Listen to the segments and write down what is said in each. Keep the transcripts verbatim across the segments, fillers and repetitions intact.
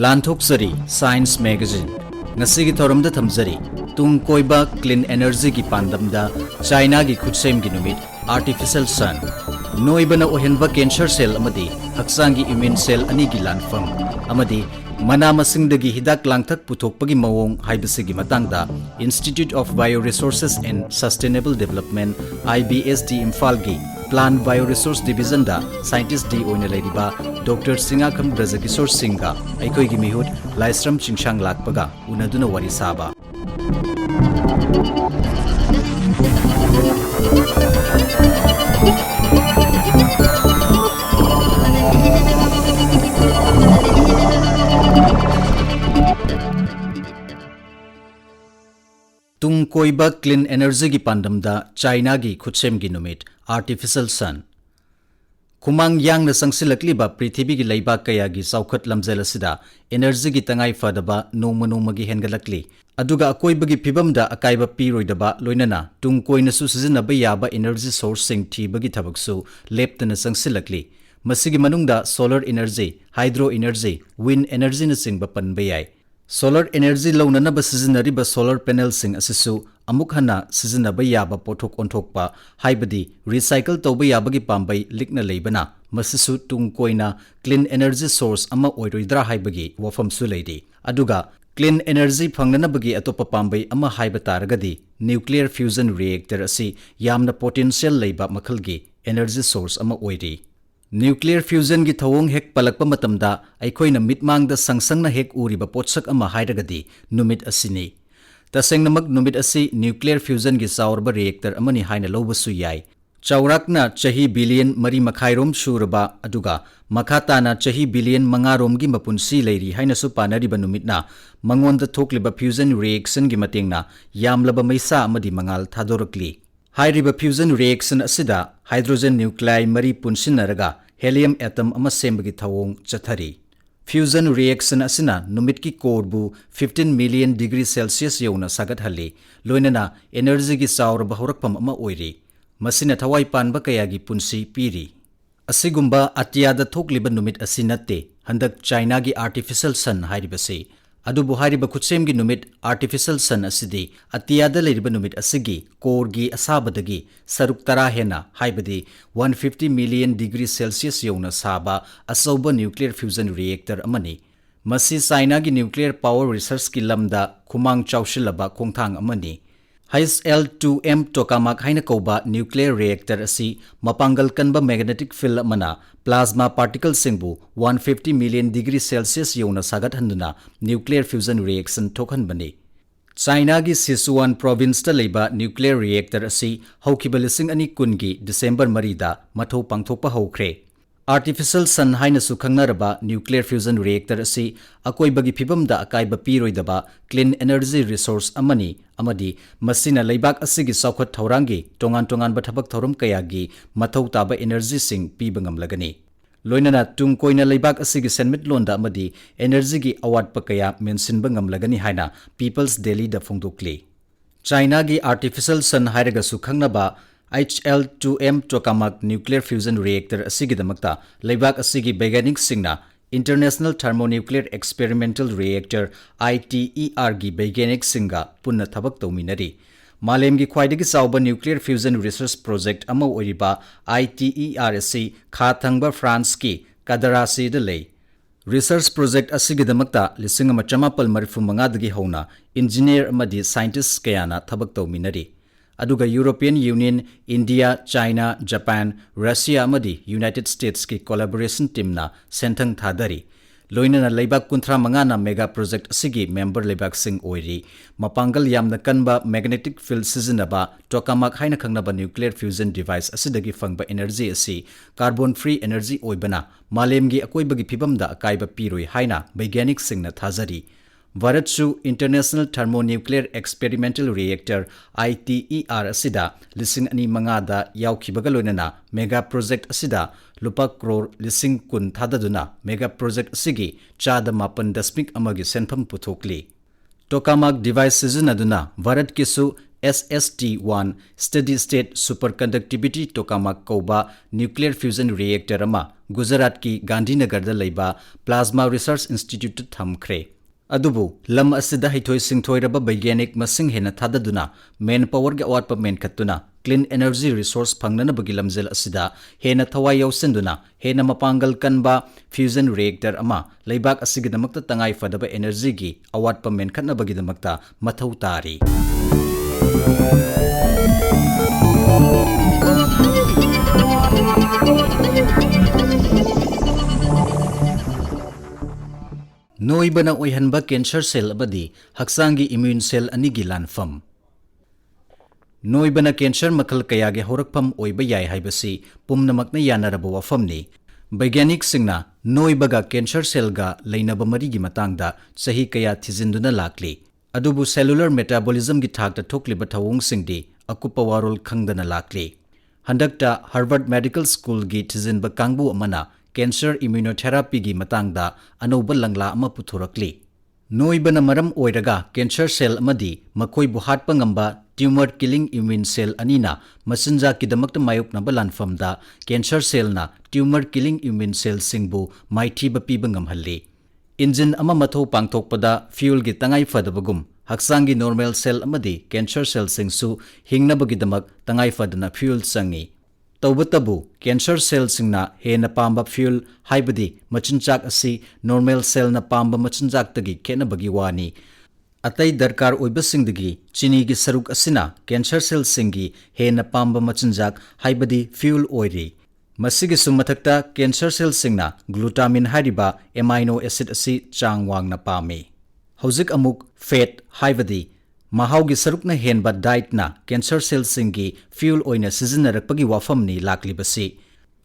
ꯂꯥꯟꯊꯣꯛꯆꯔꯤ Science Magazine꯫ ꯉꯁꯤꯒꯤ ꯊꯧꯔꯝꯗ ꯊꯝꯖꯔꯤ ꯇꯨꯡ ꯀꯣꯏꯕ clean energyꯒꯤ ꯄꯥꯟꯗꯝꯗ ꯆꯥꯏꯅꯥꯒꯤ ꯈꯨꯠꯁꯦꯝꯒꯤ ꯅꯨꯃꯤꯠ Artificial Sun꯫ ꯅꯣꯏꯕꯅ ꯑꯣꯏꯍꯟꯕ cancer cell ꯑꯃꯗꯤ ꯍꯛꯆꯥꯡꯒꯤ immune cell ꯑꯅꯤꯒꯤ ꯂꯥꯟꯐꯝ ꯑꯃꯗꯤ ꯃꯅꯥ ꯃꯁꯤꯡꯗꯒꯤ ꯍꯤꯗꯥꯛ ꯂꯥꯡꯊꯛ ꯄꯨꯊꯣꯛꯄꯒꯤ ꯃꯑꯣꯡ ꯍꯥꯏꯕꯁꯤꯒꯤ ꯃꯇꯥꯡꯗ Institute of Bioresources and Sustainable Development, IBSD, ꯏꯝꯐꯥꯜꯒꯤ Plant Bioresource Divisionꯗ scientistꯗꯤ ꯑꯣꯏꯅ ꯂꯩꯔꯤꯕ Doctor ꯁꯤꯡꯉꯥꯈꯝ ꯕ꯭ꯔꯖꯀꯤꯁꯣꯔ ꯁꯤꯡꯒ ꯑꯩꯈꯣꯏꯒꯤ ꯃꯤꯍꯨꯠ ꯂꯥꯏꯁ꯭ꯔꯝ ꯆꯤꯡꯁꯥꯡ ꯂꯥꯛꯄꯒ ꯎꯅꯗꯨꯅ ꯋꯥꯔꯤ ꯁꯥꯕ꯫ ꯇꯨꯡ ꯀꯣꯏꯕ clean energyꯒꯤ ꯄꯥꯟꯗꯝꯗ ꯆꯥꯏꯅꯥꯒꯤ ꯈꯨꯠꯁꯦꯝꯒꯤ ꯅꯨꯃꯤꯠ Artificial Sun꯫ ꯈꯨꯃꯥꯡ ꯌꯥꯡꯅ ꯆꯪꯁꯤꯜꯂꯛꯂꯤꯕ ꯄ꯭ꯔꯤꯊꯤꯕꯤꯒꯤ ꯂꯩꯕꯥꯛ ꯀꯌꯥꯒꯤ ꯆꯥꯎꯈꯠ ꯂꯝꯖꯦꯜ ꯑꯁꯤꯗ energyꯒꯤ ꯇꯉꯥꯏ ꯐꯗꯕ ꯅꯣꯡꯃ ꯅꯣꯡꯃꯒꯤ ꯍꯦꯟꯒꯠꯂꯛꯂꯤ꯫ ꯑꯗꯨꯒ ꯑꯀꯣꯏꯕꯒꯤ ꯐꯤꯕꯝꯗ ꯑꯀꯥꯏꯕ ꯄꯤꯔꯣꯏꯗꯕ ꯂꯣꯏꯅꯅ ꯇꯨꯡ ꯀꯣꯏꯅꯁꯨ ꯁꯤꯖꯤꯟꯅꯕ ꯌꯥꯕ energy sourceꯁꯤꯡ ꯊꯤꯕꯒꯤ ꯊꯕꯛꯁꯨ ꯂꯦꯞꯇꯅ ꯆꯪꯁꯤꯜꯂꯛꯂꯤ꯫ ꯃꯁꯤꯒꯤ ꯃꯅꯨꯡꯗ solar energy, hydro energy, wind energyꯅꯆꯤꯡꯕ ꯄꯟꯕ ꯌꯥꯏ꯫ Solar energy ꯂꯧꯅꯅꯕ ꯁꯤꯖꯤꯟꯅꯔꯤꯕ solar panelꯁꯤꯡ ꯑꯁꯤꯁꯨ ꯑꯃꯨꯛ ꯍꯟꯅ ꯁꯤꯖꯤꯟꯅꯕ ꯌꯥꯕ ꯄꯣꯠꯊꯣꯛ ꯑꯣꯟꯊꯣꯛꯄ, ꯍꯥꯏꯕꯗꯤ recycle ꯇꯧꯕ ꯌꯥꯕꯒꯤ ꯄꯥꯝꯕꯩ ꯂꯤꯛꯅ ꯂꯩꯕꯅ, ꯃꯁꯤꯁꯨ ꯇꯨꯡ ꯀꯣꯏꯅ clean energy source ꯑꯃ ꯑꯣꯏꯔꯣꯏꯗ꯭ꯔꯥ ꯍꯥꯏꯕꯒꯤ ꯋꯥꯐꯝꯁꯨ ꯂꯩꯔꯤ꯫ ꯑꯗꯨꯒ clean energy ꯐꯪꯅꯅꯕꯒꯤ ꯑꯇꯣꯞꯄ ꯄꯥꯝꯕꯩ ꯑꯃ ꯍꯥꯏꯕ ꯇꯥꯔꯒꯗꯤ, nuclear fusion reactor ꯑꯁꯤ ꯌꯥꯝꯅ potential ꯂꯩꯕ ꯃꯈꯜꯒꯤ energy source ꯑꯃ ꯑꯣꯏꯔꯤ꯫ Nuclear fusionꯒꯤ ꯊꯧꯑꯣꯡ ꯍꯦꯛ ꯄꯜꯂꯛꯄ ꯃꯇꯝꯗ, ꯑꯩꯈꯣꯏꯅ ꯃꯤꯠꯃꯥꯡꯗ ꯁꯪꯁꯪꯅ ꯍꯦꯛ ꯎꯔꯤꯕ ꯄꯣꯠꯁꯛ ꯑꯃ ꯍꯥꯏꯔꯒꯗꯤ ꯅꯨꯃꯤꯠ ꯑꯁꯤꯅꯤ꯫ ꯇꯁꯦꯡꯅꯃꯛ ꯅꯨꯃꯤꯠ ꯑꯁꯤ nuclear fusionꯒꯤ ꯆꯥꯎꯔꯕ reactor ꯑꯃꯅꯤ ꯍꯥꯏꯅ ꯂꯧꯕꯁꯨ ꯌꯥꯏ꯫ ꯆꯥꯎꯔꯥꯛꯅ ꯆꯍꯤ billion ꯃꯔꯤ ꯃꯈꯥꯏꯔꯣꯝ ꯁꯨꯔꯕ, ꯑꯗꯨꯒ ꯃꯈꯥ ꯇꯥꯅ ꯆꯍꯤ billion ꯃꯉꯥꯔꯣꯝꯒꯤ ꯃꯄꯨꯟꯁꯤ ꯂꯩꯔꯤ ꯍꯥꯏꯅꯁꯨ ꯄꯥꯅꯔꯤꯕ ꯅꯨꯃꯤꯠꯅ, ꯃꯉꯣꯟꯗ ꯊꯣꯛꯂꯤꯕ fusion reactionꯒꯤ ꯃꯇꯦꯡꯅ ꯌꯥꯝꯂꯕ ꯃꯩꯁꯥ ꯑꯃꯗꯤ ꯃꯉꯥꯜ ꯊꯥꯗꯣꯔꯛꯂꯤ꯫ ꯍꯥꯏꯔꯤꯕ fusion reaction ꯑꯁꯤꯗ hydrogen nuclei ꯃꯔꯤ ꯄꯨꯟꯁꯤꯟꯅꯔꯒ helium atom ꯑꯃ ꯁꯦꯝꯕꯒꯤ ꯊꯧꯑꯣꯡ ꯆꯠꯊꯔꯤ꯫ Fusion reaction ꯑꯁꯤꯅ ꯅꯨꯃꯤꯠꯀꯤ coreꯕꯨ fifteen million degree Celsius ꯌꯧꯅ ꯁꯥꯒꯠꯍꯜꯂꯤ, ꯂꯣꯏꯅꯅ energyꯒꯤ ꯆꯥꯎꯔꯕ ꯍꯧꯔꯛꯐꯝ ꯑꯃ ꯑꯣꯏꯔꯤ꯫ ꯃꯁꯤꯅ ꯊꯋꯥꯏ ꯄꯥꯟꯕ ꯀꯌꯥꯒꯤ ꯄꯨꯟꯁꯤ ꯄꯤꯔꯤ꯫ ꯑꯁꯤꯒꯨꯝꯕ ꯑꯇꯤꯌꯥꯗ ꯊꯣꯛꯂꯤꯕ ꯅꯨꯃꯤꯠ ꯑꯁꯤ ꯅꯠꯇꯦ, ꯍꯟꯗꯛ ꯆꯥꯏꯅꯥꯒꯤ Artificial Sun ꯍꯥꯏꯔꯤꯕꯁꯤ, ꯑꯗꯨꯕꯨ ꯍꯥꯏꯔꯤꯕ ꯈꯨꯠꯁꯦꯝꯒꯤ ꯅꯨꯃꯤꯠ Artificial Sun ꯑꯁꯤꯗꯤ ꯑꯇꯤꯌꯥꯗ ꯂꯩꯔꯤꯕ ꯅꯨꯃꯤꯠ ꯑꯁꯤꯒꯤ coreꯒꯤ ꯑꯁꯥꯕꯗꯒꯤ ꯁꯔꯨꯛ ꯇꯔꯥ ꯍꯦꯟꯅ, ꯍꯥꯏꯕꯗꯤ one fifty million degree Celsius ꯌꯧꯅ ꯁꯥꯕ ꯑꯆꯧꯕ nuclear fusion reactor ꯑꯃꯅꯤ꯫ ꯃꯁꯤ ꯆꯥꯏꯅꯥꯒꯤ nuclear power researchꯀꯤ ꯂꯝꯗ ꯈꯨꯃꯥꯡ ꯆꯥꯎꯁꯤꯜꯂꯕ ꯈꯣꯡꯊꯥꯡ ꯑꯃꯅꯤ꯫ H L two M tokamak ꯍꯥꯏꯅ ꯀꯧꯕ nuclear reactor ꯑꯁꯤ ꯃꯄꯥꯡꯒꯜ ꯀꯟꯕ magnetic field ꯑꯃꯅ plasma particleꯁꯤꯡꯕꯨ one fifty million degree Celsius ꯌꯧꯅ ꯁꯥꯒꯠꯍꯟꯗꯨꯅ nuclear fusion reaction ꯊꯣꯛꯍꯟꯕꯅꯤ꯫ ꯆꯥꯏꯅꯥꯒꯤ Sichuan provinceꯇ ꯂꯩꯕ nuclear reactor ꯑꯁꯤ ꯍꯧꯈꯤꯕ ꯂꯤꯁꯤꯡ ꯑꯅꯤ ꯀꯨꯟꯒꯤ December ꯃꯔꯤꯗ ꯃꯊꯧ ꯄꯥꯡꯊꯣꯛꯄ ꯍꯧꯈ꯭ꯔꯦ꯫ Artificial Sun ꯍꯥꯏꯅꯁꯨ ꯈꯪꯅꯔꯕ nuclear fusion reactor ꯑꯁꯤ ꯑꯀꯣꯏꯕꯒꯤ ꯐꯤꯕꯝꯗ ꯑꯀꯥꯏꯕ ꯄꯤꯔꯣꯏꯗꯕ clean energy resource ꯑꯃꯅꯤ, ꯑꯃꯗꯤ ꯃꯁꯤꯅ ꯂꯩꯕꯥꯛ ꯑꯁꯤꯒꯤ ꯆꯥꯎꯈꯠ ꯊꯧꯔꯥꯡꯒꯤ ꯇꯣꯉꯥꯟ ꯇꯣꯉꯥꯟꯕ ꯊꯕꯛ ꯊꯧꯔꯝ ꯀꯌꯥꯒꯤ ꯃꯊꯧ ꯇꯥꯕ energyꯁꯤꯡ ꯄꯤꯕ ꯉꯝꯂꯒꯅꯤ꯫ ꯂꯣꯏꯅꯅ ꯇꯨꯡ ꯀꯣꯏꯅ ꯂꯩꯕꯥꯛ ꯑꯁꯤꯒꯤ ꯁꯦꯟꯃꯤꯠꯂꯣꯟꯗ ꯑꯃꯗꯤ energyꯒꯤ ꯑꯋꯥꯠꯄ ꯀꯌꯥ ꯃꯦꯟꯁꯤꯟꯕ ꯉꯝꯂꯒꯅꯤ ꯍꯥꯏꯅ People's Dailyꯗ ꯐꯣꯡꯗꯣꯛꯂꯤ꯫ ꯆꯥꯏꯅꯥꯒꯤ Artificial Sun ꯍꯥꯏꯔꯒꯁꯨ ꯈꯪꯅꯕ H L two M tokamak nuclear fusion reactor ꯑꯁꯤꯒꯤꯗꯃꯛꯇ ꯂꯩꯕꯥꯛ ꯑꯁꯤꯒꯤ ꯕꯩꯒ꯭ꯌꯥꯅꯤꯛꯁꯤꯡꯅ International Thermonuclear Experimental Reactor, ITERꯒꯤ ꯕꯩꯒ꯭ꯌꯥꯅꯤꯛꯁꯤꯡꯒ ꯄꯨꯟꯅ ꯊꯕꯛ ꯇꯧꯃꯤꯟꯅꯔꯤ꯫ ꯃꯥꯂꯦꯝꯒꯤ ꯈ꯭ꯋꯥꯏꯗꯒꯤ ꯆꯥꯎꯕ nuclear fusion research project ꯑꯃ ꯑꯣꯏꯔꯤꯕ ITER ꯑꯁꯤ ꯈꯥ ꯊꯪꯕ Franceꯀꯤ ꯀꯗꯔꯥꯁꯤꯗ ꯂꯩ꯫ Research project ꯑꯁꯤꯒꯤꯗꯃꯛꯇ ꯂꯤꯁꯤꯡ ꯑꯃ ꯆꯃꯥꯄꯜ ꯃꯔꯤꯐꯨ ꯃꯉꯥꯗꯒꯤ ꯍꯧꯅ engineer ꯑꯃꯗꯤ scientist ꯀꯌꯥꯅ ꯊꯕꯛ ꯇꯧꯃꯤꯟꯅꯔꯤ꯫ ꯑꯗꯨꯒ European Union, India, China, Japan, Russia ꯑꯃꯗꯤ United Statesꯀꯤ collaboration teamꯅ ꯁꯦꯟꯊꯪ ꯊꯥꯗꯔꯤ꯫ ꯂꯣꯏꯅꯅ ꯂꯩꯕꯥꯛ ꯀꯨꯟꯊ꯭ꯔꯥ ꯃꯉꯥꯅ mega project ꯑꯁꯤꯒꯤ member ꯂꯩꯕꯥꯛꯁꯤꯡ ꯑꯣꯏꯔꯤ꯫ ꯃꯄꯥꯡꯒꯜ ꯌꯥꯝꯅ ꯀꯟꯕ magnetic field ꯁꯤꯖꯤꯟꯅꯕ tokamak ꯍꯥꯏꯅ ꯈꯪꯅꯕ nuclear fusion device ꯑꯁꯤꯗꯒꯤ ꯐꯪꯕ energy ꯑꯁꯤ carbon free energy ꯑꯣꯏꯕꯅ ꯃꯥꯂꯦꯝꯒꯤ ꯑꯀꯣꯏꯕꯒꯤ ꯐꯤꯕꯝꯗ ꯑꯀꯥꯏꯕ ꯄꯤꯔꯣꯏ ꯍꯥꯏꯅ ꯕꯩꯒ꯭ꯌꯥꯅꯤꯛꯁꯤꯡꯅ ꯊꯥꯖꯔꯤ꯫ ꯚꯥꯔꯠꯁꯨ International Thermonuclear Experimental Reactor, ITER ꯑꯁꯤꯗ ꯂꯤꯁꯤꯡ ꯑꯅꯤ ꯃꯉꯥꯗ ꯌꯥꯎꯈꯤꯕꯒ ꯂꯣꯏꯅꯅ mega project ꯑꯁꯤꯗ ꯂꯨꯄꯥ ꯀ꯭ꯔꯣꯔ ꯂꯤꯁꯤꯡ ꯀꯨꯟ ꯊꯥꯗꯗꯨꯅ mega project ꯑꯁꯤꯒꯤ ꯆꯥꯗ ꯃꯥꯄꯟ ꯗꯁꯃꯤꯛ ꯑꯃꯒꯤ ꯁꯦꯟꯐꯝ ꯄꯨꯊꯣꯛꯂꯤ꯫ Tokamak device ꯁꯤꯖꯤꯟꯅꯗꯨꯅ ꯚꯥꯔꯠꯀꯤꯁꯨ S S T one Steady State Superconductivity Tokamak ꯀꯧꯕ nuclear fusion reactor ꯑꯃ ꯒꯨꯖꯔꯥꯠꯀꯤ ꯒꯥꯟꯙꯤꯅꯒꯔꯗ ꯂꯩꯕ Plasma Research Instituteꯇ ꯊꯝꯈ꯭ꯔꯦ꯫ ꯑꯗꯨꯕꯨ ꯂꯝ ꯑꯁꯤꯗ ꯍꯩꯊꯣꯏ ꯁꯤꯡꯊꯣꯏꯔꯕ ꯕꯩꯒ꯭ꯌꯥꯅꯤꯛ ꯃꯁꯤꯡ ꯍꯦꯟꯅ ꯊꯥꯗꯗꯨꯅ manpowerꯒꯤ ꯑꯋꯥꯠꯄ ꯃꯦꯟꯈꯠꯇꯨꯅ clean energy resource ꯐꯪꯅꯅꯕꯒꯤ ꯂꯝꯖꯦꯜ ꯑꯁꯤꯗ ꯍꯦꯟꯅ ꯊꯋꯥꯏ ꯌꯥꯎꯁꯤꯟꯗꯨꯅ ꯍꯦꯟꯅ ꯃꯄꯥꯡꯒꯜ ꯀꯟꯕ fusion reactor ꯑꯃ ꯂꯩꯕꯥꯛ ꯑꯁꯤꯒꯤꯗꯃꯛꯇ ꯇꯉꯥꯏ ꯐꯗꯕ energyꯒꯤ ꯑꯋꯥꯠꯄ ꯃꯦꯟꯈꯠꯅꯕꯒꯤꯗꯃꯛꯇ ꯃꯊꯧ ꯇꯥꯔꯤ꯫ ꯅꯣꯏꯕꯅ ꯑꯣꯏꯍꯟꯕ cancer cell ꯑꯃꯗꯤ ꯍꯛꯆꯥꯡꯒꯤ immune cell ꯑꯅꯤꯒꯤ ꯂꯥꯟꯐꯝ꯫ ꯅꯣꯏꯕꯅ cancer ꯃꯈꯜ ꯀꯌꯥꯒꯤ ꯍꯧꯔꯛꯐꯝ ꯑꯣꯏꯕ ꯌꯥꯏ ꯍꯥꯏꯕꯁꯤ ꯄꯨꯝꯅꯃꯛꯅ ꯌꯥꯅꯔꯕ ꯋꯥꯐꯝꯅꯤ꯫ ꯕꯩꯒ꯭ꯌꯥꯅꯤꯛꯁꯤꯡꯅ ꯅꯣꯏꯕꯒ cancer cellꯒ ꯂꯩꯅꯕ ꯃꯔꯤꯒꯤ ꯃꯇꯥꯡꯗ ꯆꯍꯤ ꯀꯌꯥ ꯊꯤꯖꯤꯟꯗꯨꯅ ꯂꯥꯛꯂꯤ꯫ ꯑꯗꯨꯕꯨ cellular metabolismꯒꯤ ꯊꯥꯛꯇ ꯊꯣꯛꯂꯤꯕ ꯊꯧꯑꯣꯡꯁꯤꯡꯗꯤ ꯑꯀꯨꯞꯄ ꯋꯥꯔꯣꯜ ꯈꯪꯗꯅ ꯂꯥꯛꯂꯤ꯫ ꯍꯟꯗꯛꯇ Harvard Medical Schoolꯒꯤ ꯊꯤꯖꯤꯟꯕ ꯀꯥꯡꯕꯨ ꯑꯃꯅ cancer immunotherapyꯒꯤ ꯃꯇꯥꯡꯗ ꯑꯅꯧꯕ ꯂꯪꯂꯥ ꯑꯃ ꯄꯨꯊꯣꯔꯛꯂꯤ꯫ ꯅꯣꯏꯕꯅ ꯃꯔꯝ ꯑꯣꯏꯔꯒ cancer cell ꯑꯃꯗꯤ ꯃꯈꯣꯏꯕꯨ ꯍꯥꯠꯄ ꯉꯝꯕ tumor killing immune cell ꯑꯅꯤꯅ ꯃꯆꯤꯟꯖꯥꯛꯀꯤꯗꯃꯛꯇ ꯃꯥꯌꯣꯛꯅꯕ ꯂꯥꯟꯐꯝꯗ cancer cellꯅ tumor killing immune cellꯁꯤꯡꯕꯨ ꯃꯥꯏꯊꯤꯕ ꯄꯤꯕ ꯉꯝꯍꯜꯂꯤ꯫ Engine ꯑꯃ ꯃꯊꯧ ꯄꯥꯡꯊꯣꯛꯄꯗ fuelꯒꯤ ꯇꯉꯥꯏ ꯐꯗꯕꯒꯨꯝ, ꯍꯛꯆꯥꯡꯒꯤ normal cell ꯑꯃꯗꯤ cancer cellꯁꯤꯡꯁꯨ ꯍꯤꯡꯅꯕꯒꯤꯗꯃꯛ ꯇꯉꯥꯏ ꯐꯗꯅ fuel ꯆꯪꯏ꯫ ꯇꯧꯕꯇꯕꯨ, cancer cellꯁꯤꯡꯅ ꯍꯦꯟꯅ ꯄꯥꯝꯕ fuel, ꯍꯥꯏꯕꯗꯤ ꯃꯆꯤꯟꯖꯥꯛ ꯑꯁꯤ normal cellꯅ ꯄꯥꯝꯕ ꯃꯆꯤꯟꯖꯥꯛꯇꯒꯤ ꯈꯦꯠꯅꯕꯒꯤ ꯋꯥꯅꯤ꯫ ꯑꯇꯩ ꯗꯔꯀꯥꯔ ꯑꯣꯏꯕꯁꯤꯡꯗꯒꯤ ꯆꯤꯅꯤꯒꯤ ꯁꯔꯨꯛ ꯑꯁꯤꯅ cancer cellꯁꯤꯡꯒꯤ ꯍꯦꯟꯅ ꯄꯥꯝꯕ ꯃꯆꯤꯟꯖꯥꯛ, ꯍꯥꯏꯕꯗꯤ fuel ꯑꯣꯏꯔꯤ꯫ ꯃꯁꯤꯒꯤꯁꯨ ꯃꯊꯛꯇ, cancer cellꯁꯤꯡꯅ glutamine ꯍꯥꯏꯔꯤꯕ amino acid ꯑꯁꯤ ꯆꯥꯡ ꯋꯥꯡꯅ ꯄꯥꯝꯃꯤ꯫ ꯍꯧꯖꯤꯛ ꯑꯃꯨꯛ fat, ꯍꯥꯏꯕꯗꯤ ꯃꯍꯥꯎꯒꯤ ꯁꯔꯨꯛꯅ ꯍꯦꯟꯕ dietꯅ cancer cellꯁꯤꯡꯒꯤ fuel ꯑꯣꯏꯅ ꯁꯤꯖꯤꯟꯅꯔꯛꯄꯒꯤ ꯋꯥꯐꯝꯅꯤ ꯂꯥꯛꯂꯤꯕꯁꯤ꯫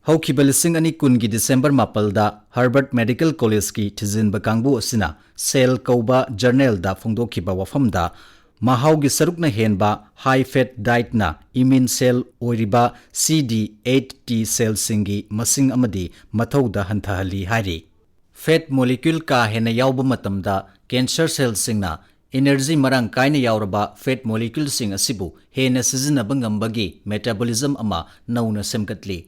ꯍꯧꯈꯤꯕ ꯂꯤꯁꯤꯡ ꯑꯅꯤ ꯀꯨꯟꯒꯤ December ꯃꯥꯄꯜꯗ Harvard Medical Collegeꯀꯤ ꯊꯤꯖꯤꯟꯕ ꯀꯥꯡꯕꯨ ꯑꯁꯤꯅ Cell ꯀꯧꯕ journalꯗ ꯐꯣꯡꯗꯣꯛꯈꯤꯕ ꯋꯥꯐꯝꯗ, ꯃꯍꯥꯎꯒꯤ ꯁꯔꯨꯛꯅ ꯍꯦꯟꯕ high fat dietꯅ immune cell ꯑꯣꯏꯔꯤꯕ CD eight T cellꯁꯤꯡꯒꯤ ꯃꯁꯤꯡ ꯑꯃꯗꯤ ꯃꯊꯧꯗ ꯍꯟꯊꯍꯜꯂꯤ ꯍꯥꯏꯔꯤ꯫ Fat molecule ꯀꯥ ꯍꯦꯟꯅ ꯌꯥꯎꯕ ꯃꯇꯝꯗ, cancer cellꯁꯤꯡꯅ energy ꯃꯔꯥꯡ ꯀꯥꯏꯅ ꯌꯥꯎꯔꯕ fat moleculeꯁꯤꯡ ꯑꯁꯤꯕꯨ ꯍꯦꯟꯅ ꯁꯤꯖꯤꯟꯅꯕ ꯉꯝꯕꯒꯤ metabolism ꯑꯃ ꯅꯧꯅ ꯁꯦꯝꯒꯠꯂꯤ꯫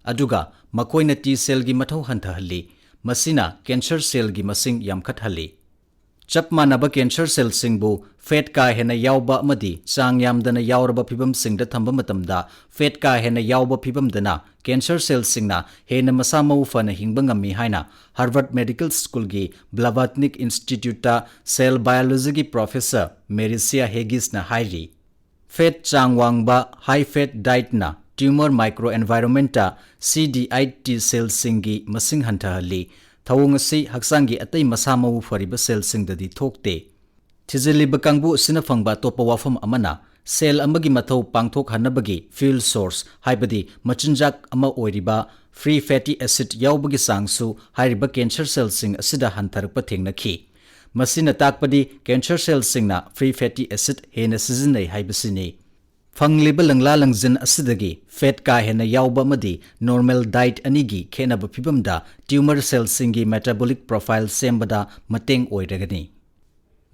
ꯑꯗꯨꯒ ꯃꯈꯣꯏꯅ T cellꯒꯤ ꯃꯊꯧ ꯍꯟꯊꯍꯜꯂꯤ, ꯃꯁꯤꯅ cancer cellꯒꯤ ꯃꯁꯤꯡ ꯌꯥꯝꯈꯠꯍꯜꯂꯤ꯫ ꯆꯞ ꯃꯥꯟꯅꯕ cancer cellꯁꯤꯡꯕꯨ fat ꯀꯥ ꯍꯦꯟꯅ ꯌꯥꯎꯕ ꯑꯃꯗꯤ ꯆꯥꯡ ꯌꯥꯝꯗꯅ ꯌꯥꯎꯔꯕ ꯐꯤꯚꯝꯁꯤꯡꯗ ꯊꯝꯕ ꯃꯇꯝꯗ, fat ꯀꯥ ꯍꯦꯟꯅ ꯌꯥꯎꯕ ꯐꯤꯚꯝꯗꯅ cancer cellꯁꯤꯡꯅ ꯍꯦꯟꯅ ꯃꯁꯥ ꯃꯎ ꯐꯅ ꯍꯤꯡꯕ ꯉꯝꯃꯤ ꯍꯥꯏꯅ Harvard Medical Schoolꯒꯤ Blavatnik Instituteꯇ cell biologyꯒꯤ professor Marisa Heggisꯅ ꯍꯥꯏꯔꯤ꯫ Fat ꯆꯥꯡ ꯋꯥꯡꯕ, high fat dietꯅ tumor microenvironmentꯇ C D eight T cellꯁꯤꯡꯒꯤ ꯃꯁꯤꯡ ꯍꯟꯊꯍꯜꯂꯤ꯫ ꯊꯧꯑꯣꯡ ꯑꯁꯤ ꯍꯛꯆꯥꯡꯒꯤ ꯑꯇꯩ ꯃꯁꯥ ꯃꯎ ꯐꯔꯤꯕ cellꯁꯤꯡꯗꯗꯤ ꯊꯣꯛꯇꯦ꯫ ꯊꯤꯖꯤꯜꯂꯤꯕ ꯀꯥꯡꯕꯨ ꯑꯁꯤꯅ ꯐꯪꯕ ꯑꯇꯣꯞꯄ ꯋꯥꯐꯝ ꯑꯃꯅ, cell ꯑꯃꯒꯤ ꯃꯊꯧ ꯄꯥꯡꯊꯣꯛꯍꯟꯅꯕꯒꯤ fuel source, ꯍꯥꯏꯕꯗꯤ ꯃꯆꯤꯟꯖꯥꯛ ꯑꯃ ꯑꯣꯏꯔꯤꯕ free fatty acid ꯌꯥꯎꯕꯒꯤ ꯆꯥꯡꯁꯨ ꯍꯥꯏꯔꯤꯕ cancer cellꯁꯤꯡ ꯑꯁꯤꯗ ꯍꯟꯊꯔꯛꯄ ꯊꯦꯡꯅꯈꯤ꯫ ꯃꯁꯤꯅ ꯇꯥꯛꯄꯗꯤ cancer cellꯁꯤꯡꯅ free fatty acid ꯍꯦꯟꯅ ꯁꯤꯖꯤꯟꯅꯩ ꯍꯥꯏꯕꯁꯤꯅꯤ꯫ ꯐꯪꯂꯤꯕ ꯂꯪꯂꯥ ꯂꯪꯖꯤꯟ ꯑꯁꯤꯗꯒꯤ fat ꯀꯥ ꯍꯦꯟꯅ ꯌꯥꯎꯕ ꯑꯃꯗꯤ normal diet ꯑꯅꯤꯒꯤ ꯈꯦꯠꯅꯕ ꯐꯤꯚꯝꯗ tumor cellꯁꯤꯡꯒꯤ metabolic profile ꯁꯦꯝꯕꯗ ꯃꯇꯦꯡ ꯑꯣꯏꯔꯒꯅꯤ꯫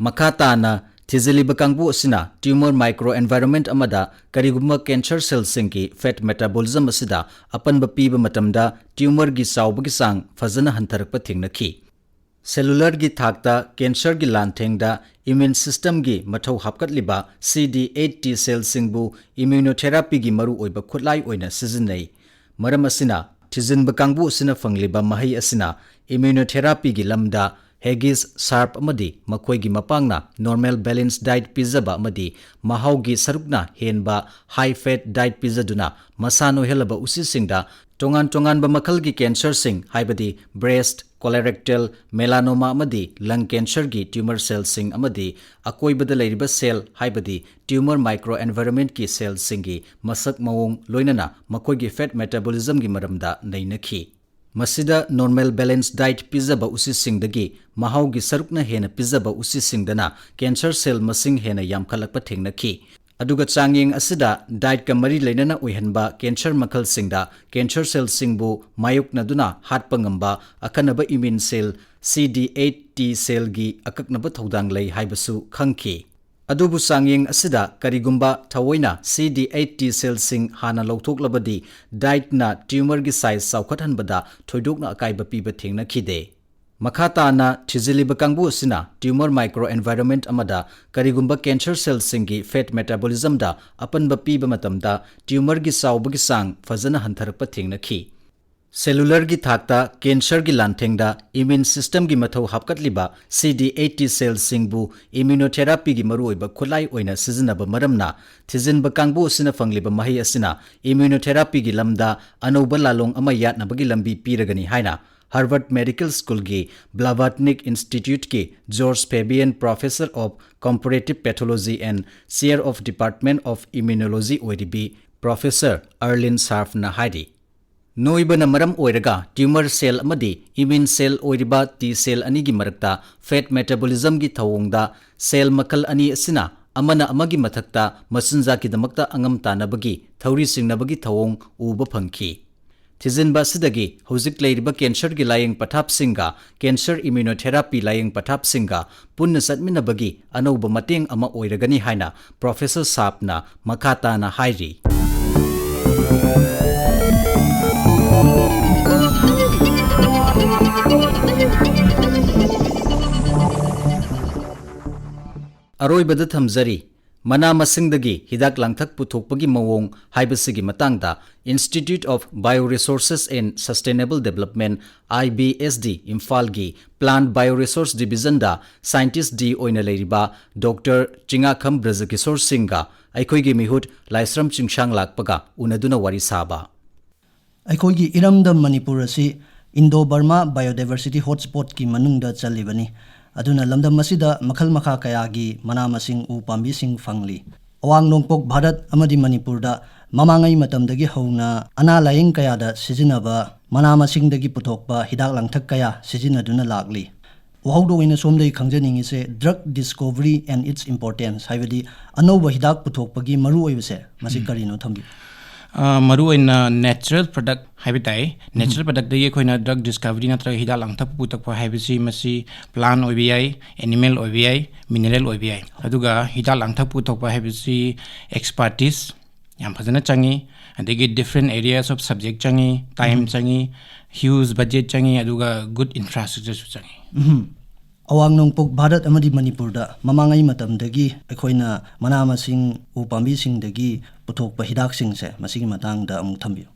ꯃꯈꯥ ꯇꯥꯅ ꯊꯤꯖꯤꯜꯂꯤꯕ ꯀꯥꯡꯕꯨ ꯑꯁꯤꯅ tumor microenvironment ꯑꯃꯗ ꯀꯔꯤꯒꯨꯝꯕ cancer cellꯁꯤꯡꯒꯤ fat metabolism ꯑꯁꯤꯗ ꯑꯄꯟꯕ ꯄꯤꯕ ꯃꯇꯝꯗ tumorꯒꯤ ꯆꯥꯎꯕꯒꯤ ꯆꯥꯡ ꯐꯖꯅ ꯍꯟꯊꯔꯛꯄ ꯊꯦꯡꯅꯈꯤ꯫ Cellularꯒꯤ ꯊꯥꯛꯇ cancerꯒꯤ ꯂꯥꯟꯊꯦꯡꯗ immune systemꯒꯤ ꯃꯊꯧ ꯍꯥꯞꯀꯠꯂꯤꯕ C D eight T cellꯁꯤꯡꯕꯨ immunotherapyꯒꯤ ꯃꯔꯨꯑꯣꯏꯕ ꯈꯨꯠꯂꯥꯏ ꯑꯣꯏꯅ ꯁꯤꯖꯤꯟꯅꯩ꯫ ꯃꯔꯝ ꯑꯁꯤꯅ, ꯊꯤꯖꯤꯟꯕ ꯀꯥꯡꯕꯨ ꯑꯁꯤꯅ ꯐꯪꯂꯤꯕ ꯃꯍꯩ ꯑꯁꯤꯅ immunotherapyꯒꯤ ꯂꯝꯗ Heggies, Sharp ꯑꯃꯗꯤ ꯃꯈꯣꯏꯒꯤ ꯃꯄꯥꯡꯅ normal balance diet ꯄꯤꯖꯕ ꯑꯃꯗꯤ ꯃꯍꯥꯎꯒꯤ ꯁꯔꯨꯛꯅ ꯍꯦꯟꯕ high fat diet ꯄꯤꯖꯗꯨꯅ ꯃꯁꯥ ꯅꯣꯏꯍꯜꯂꯕ ꯎꯆꯤꯁꯤꯡꯗ ꯇꯣꯉꯥꯟ ꯇꯣꯉꯥꯟꯕ ꯃꯈꯜꯒꯤ cancerꯁꯤꯡ, ꯍꯥꯏꯕꯗꯤ breast, colorectal, melanoma ꯑꯃꯗꯤ lung cancerꯒꯤ tumor cellꯁꯤꯡ ꯑꯃꯗꯤ ꯑꯀꯣꯏꯕꯗ ꯂꯩꯔꯤꯕ cell, ꯍꯥꯏꯕꯗꯤ tumor microenvironmentꯀꯤ cellꯁꯤꯡꯒꯤ ꯃꯁꯛ ꯃꯑꯣꯡ, ꯂꯣꯏꯅꯅ ꯃꯈꯣꯏꯒꯤ fat metabolismꯒꯤ ꯃꯔꯝꯗ ꯅꯩꯅꯈꯤ꯫ ꯃꯁꯤꯗ normal balance diet ꯄꯤꯖꯕ ꯎꯆꯤꯁꯤꯡꯗꯒꯤ ꯃꯍꯥꯎꯒꯤ ꯁꯔꯨꯛꯅ ꯍꯦꯟꯅ ꯄꯤꯖꯕ ꯎꯆꯤꯁꯤꯡꯗꯅ cancer cell ꯃꯁꯤꯡ ꯍꯦꯟꯅ ꯌꯥꯝꯈꯠꯂꯛꯄ ꯊꯦꯡꯅꯈꯤ꯫ ꯑꯗꯨꯒ ꯆꯥꯡꯌꯦꯡ ꯑꯁꯤꯗ dietꯀ ꯃꯔꯤ ꯂꯩꯅꯅ ꯑꯣꯏꯍꯟꯕ cancer ꯃꯈꯜꯁꯤꯡꯗ cancer cellꯁꯤꯡꯕꯨ ꯃꯥꯌꯣꯛꯅꯗꯨꯅ ꯍꯥꯠꯄ ꯉꯝꯕ ꯑꯈꯟꯅꯕ immune cell C D eight T cellꯒꯤ ꯑꯀꯛꯅꯕ ꯊꯧꯗꯥꯡ ꯂꯩ ꯍꯥꯏꯕꯁꯨ ꯈꯪꯈꯤ꯫ ꯑꯗꯨꯕꯨ ꯆꯥꯡꯌꯦꯡ ꯑꯁꯤꯗ ꯀꯔꯤꯒꯨꯝꯕ ꯊꯑꯣꯏꯅ C D eight T cellꯁꯤꯡ ꯍꯥꯟꯅ ꯂꯧꯊꯣꯛꯂꯕꯗꯤ, dietꯅ tumorꯒꯤ size ꯆꯥꯎꯈꯠꯍꯟꯕꯗ ꯊꯣꯏꯗꯣꯛꯅ ꯑꯀꯥꯏꯕ ꯄꯤꯕ ꯊꯦꯡꯅꯈꯤꯗꯦ꯫ ꯃꯈꯥ ꯇꯥꯅ ꯊꯤꯖꯤꯜꯂꯤꯕ ꯀꯥꯡꯕꯨ ꯑꯁꯤꯅ tumor microenvironment ꯑꯃꯗ ꯀꯔꯤꯒꯨꯝꯕ cancer cellꯁꯤꯡꯒꯤ fat metabolismꯗ ꯑꯄꯟꯕ ꯄꯤꯕ ꯃꯇꯝꯗ, tumorꯒꯤ ꯆꯥꯎꯕꯒꯤ ꯆꯥꯡ ꯐꯖꯅ ꯍꯟꯊꯔꯛꯄ ꯊꯦꯡꯅꯈꯤ꯫ Cellularꯒꯤ ꯊꯥꯛꯇ cancerꯒꯤ ꯂꯥꯟꯊꯦꯡꯗ immune systemꯒꯤ ꯃꯊꯧ ꯍꯥꯞꯀꯠꯂꯤꯕ C D eight T cellꯁꯤꯡꯕꯨ immunotherapyꯒꯤ ꯃꯔꯨꯑꯣꯏꯕ ꯈꯨꯠꯂꯥꯏ ꯑꯣꯏꯅ ꯁꯤꯖꯤꯟꯅꯕ ꯃꯔꯝꯅ, ꯊꯤꯖꯤꯟꯕ ꯀꯥꯡꯕꯨ ꯑꯁꯤꯅ ꯐꯪꯂꯤꯕ ꯃꯍꯩ ꯑꯁꯤꯅ immunotherapyꯒꯤ ꯂꯝꯗ ꯑꯅꯧꯕ ꯂꯥꯂꯣꯡ ꯑꯃ ꯌꯥꯠꯅꯕꯒꯤ ꯂꯝꯕꯤ ꯄꯤꯔꯒꯅꯤ ꯍꯥꯏꯅ Harvard Medical Schoolꯒꯤ Blavatnik Instituteꯀꯤ George Fabian Professor of Comparative Pathology and Chair of Department of Immunology ꯑꯣꯏꯔꯤꯕꯤ Professor Arlene Sharpꯅ ꯍꯥꯏꯔꯤ꯫ ꯅꯣꯏꯕꯅ ꯃꯔꯝ ꯑꯣꯏꯔꯒ tumor cell ꯑꯃꯗꯤ immune cell ꯑꯣꯏꯔꯤꯕ T cell ꯑꯅꯤꯒꯤ ꯃꯔꯛꯇ fat metabolismꯒꯤ ꯊꯧꯑꯣꯡꯗ cell ꯃꯈꯜ ꯑꯅꯤ ꯑꯁꯤꯅ ꯑꯃꯅ ꯑꯃꯒꯤ ꯃꯊꯛꯇ ꯃꯆꯤꯟꯖꯥꯛꯀꯤꯗꯃꯛꯇ ꯑꯉꯝ ꯇꯥꯟꯅꯕꯒꯤ ꯊꯧꯔꯤ ꯆꯤꯡꯅꯕꯒꯤ ꯊꯧꯑꯣꯡ ꯎꯕ ꯐꯪꯈꯤ꯫ ꯊꯤꯖꯤꯟꯕ ꯑꯁꯤꯗꯒꯤ ꯍꯧꯖꯤꯛ ꯂꯩꯔꯤꯕ cancerꯒꯤ ꯂꯥꯌꯦꯡ ꯄꯊꯥꯞꯁꯤꯡꯒ cancer immunotherapy ꯂꯥꯌꯦꯡ ꯄꯊꯥꯞꯁꯤꯡꯒ ꯄꯨꯟꯅ ꯆꯠꯃꯤꯟꯅꯕꯒꯤ ꯑꯅꯧꯕ ꯃꯇꯦꯡ ꯑꯃ ꯑꯣꯏꯔꯒꯅꯤ ꯍꯥꯏꯅ Professor Sharpꯅ ꯃꯈꯥ ꯇꯥꯅ ꯍꯥꯏꯔꯤ꯫ ꯑꯔꯣꯏꯕꯗ ꯊꯝꯖꯔꯤ, ꯃꯅꯥ ꯃꯁꯤꯡꯗꯒꯤ ꯍꯤꯗꯥꯛ ꯂꯥꯡꯊꯛ ꯄꯨꯊꯣꯛꯄꯒꯤ ꯃꯑꯣꯡ ꯍꯥꯏꯕꯁꯤꯒꯤ ꯃꯇꯥꯡꯗ Institute of Bioresources and Sustainable Development, I B S D, ꯏꯝꯐꯥꯜꯒꯤ Plant Bioresource Divisionꯗ Scientist D ꯑꯣꯏꯅ ꯂꯩꯔꯤꯕ Doctor ꯆꯤꯡꯉꯥꯈꯝ ꯕ꯭ꯔꯖꯀꯤꯁꯣꯔ ꯁꯤꯡꯒ ꯑꯩꯈꯣꯏꯒꯤ ꯃꯤꯍꯨꯠ ꯂꯥꯏꯁ꯭ꯔꯝ ꯆꯤꯡꯁꯥꯡ ꯂꯥꯛꯄꯒ ꯎꯅꯗꯨꯅ ꯋꯥꯔꯤ ꯁꯥꯕ꯫ ꯑꯩꯈꯣꯏꯒꯤ ꯏꯔꯝꯗꯝ ꯃꯅꯤꯄꯨꯔ ꯑꯁꯤ Indo-Burma Biodiversity Hotspotꯀꯤ ꯃꯅꯨꯡꯗ ꯆꯜꯂꯤꯕꯅꯤ꯫ ꯑꯗꯨꯅ ꯂꯝꯗꯝ ꯑꯁꯤꯗ ꯃꯈꯜ ꯃꯈꯥ ꯀꯌꯥꯒꯤ ꯃꯅꯥ ꯃꯁꯤꯡ, ꯎ ꯄꯥꯝꯕꯤꯁꯤꯡ ꯐꯪꯂꯤ꯫ ꯑꯋꯥꯡ ꯅꯣꯡꯄꯣꯛ ꯚꯥꯔꯠ ꯑꯃꯗꯤ ꯃꯅꯤꯄꯨꯔꯗ ꯃꯃꯥꯡꯉꯩ ꯃꯇꯝꯗꯒꯤ ꯍꯧꯅ ꯑꯅꯥ ꯂꯥꯌꯦꯡ ꯀꯌꯥꯗ ꯁꯤꯖꯤꯟꯅꯕ ꯃꯅꯥ ꯃꯁꯤꯡꯗꯒꯤ ꯄꯨꯊꯣꯛꯄ ꯍꯤꯗꯥꯛ ꯂꯥꯡꯊꯛ ꯀꯌꯥ ꯁꯤꯖꯤꯟꯅꯗꯨꯅ ꯂꯥꯛꯂꯤ꯫ ꯋꯥꯍꯧꯗꯣꯛ ꯑꯣꯏꯅ ꯁꯣꯝꯗꯒꯤ ꯈꯪꯖꯅꯤꯡꯉꯤꯁꯦ, drug discovery and its importance, ꯍꯥꯏꯕꯗꯤ ꯑꯅꯧꯕ ꯍꯤꯗꯥꯛ ꯄꯨꯊꯣꯛꯄꯒꯤ ꯃꯔꯨꯑꯣꯏꯕꯁꯦ, ꯃꯁꯤ ꯎꯝ꯫ ꯀꯔꯤꯅꯣ ꯊꯝꯕꯤꯌꯨ꯫ ꯑ, ꯃꯔꯨꯑꯣꯏꯅ natural product ꯍꯥꯏꯕ ꯇꯥꯏ꯫ Natural productꯇꯒꯤ ꯑꯩꯈꯣꯏꯅ drug discovery ꯅꯠꯇ꯭ꯔꯒ ꯍꯤꯗꯥꯛ ꯂꯥꯡꯊꯛ ꯄꯨꯊꯣꯛꯄ ꯍꯥꯏꯕꯁꯤ ꯃꯁꯤ plant ꯑꯣꯏꯕ ꯌꯥꯏ, animal ꯑꯣꯏꯕ ꯌꯥꯏ, mineral ꯑꯣꯏꯕ ꯌꯥꯏ꯫ ꯑꯗꯨꯒ ꯍꯤꯗꯥꯛ ꯂꯥꯡꯊꯛ ꯄꯨꯊꯣꯛꯄ ꯍꯥꯏꯕꯁꯤ expertise ꯌꯥꯝ ꯐꯖꯅ ꯆꯪꯉꯤ, ꯑꯗꯒꯤ different areas of subject ꯆꯪꯉꯤ, time ꯆꯪꯉꯤ, huge budget ꯆꯪꯉꯤ, ꯑꯗꯨꯒ good infrastructureꯁꯨ ꯆꯪꯉꯤ꯫ ꯎꯝ꯫ ꯑꯋꯥꯡ ꯅꯣꯡꯄꯣꯛ ꯚꯥꯔꯠ ꯑꯃꯗꯤ ꯃꯅꯤꯄꯨꯔꯗ ꯃꯃꯥꯡꯉꯩ ꯃꯇꯝꯗꯒꯤ ꯑꯩꯈꯣꯏꯅ ꯃꯅꯥ ꯃꯁꯤꯡ, ꯎ ꯄꯥꯝꯕꯤꯁꯤꯡꯗꯒꯤ ꯄꯨꯊꯣꯛꯄ ꯍꯤꯗꯥꯛꯁꯤꯡꯁꯦ, ꯃꯁꯤꯒꯤ ꯃꯇꯥꯡꯗ ꯑꯃꯨꯛ ꯊꯝꯕꯤꯌꯨ꯫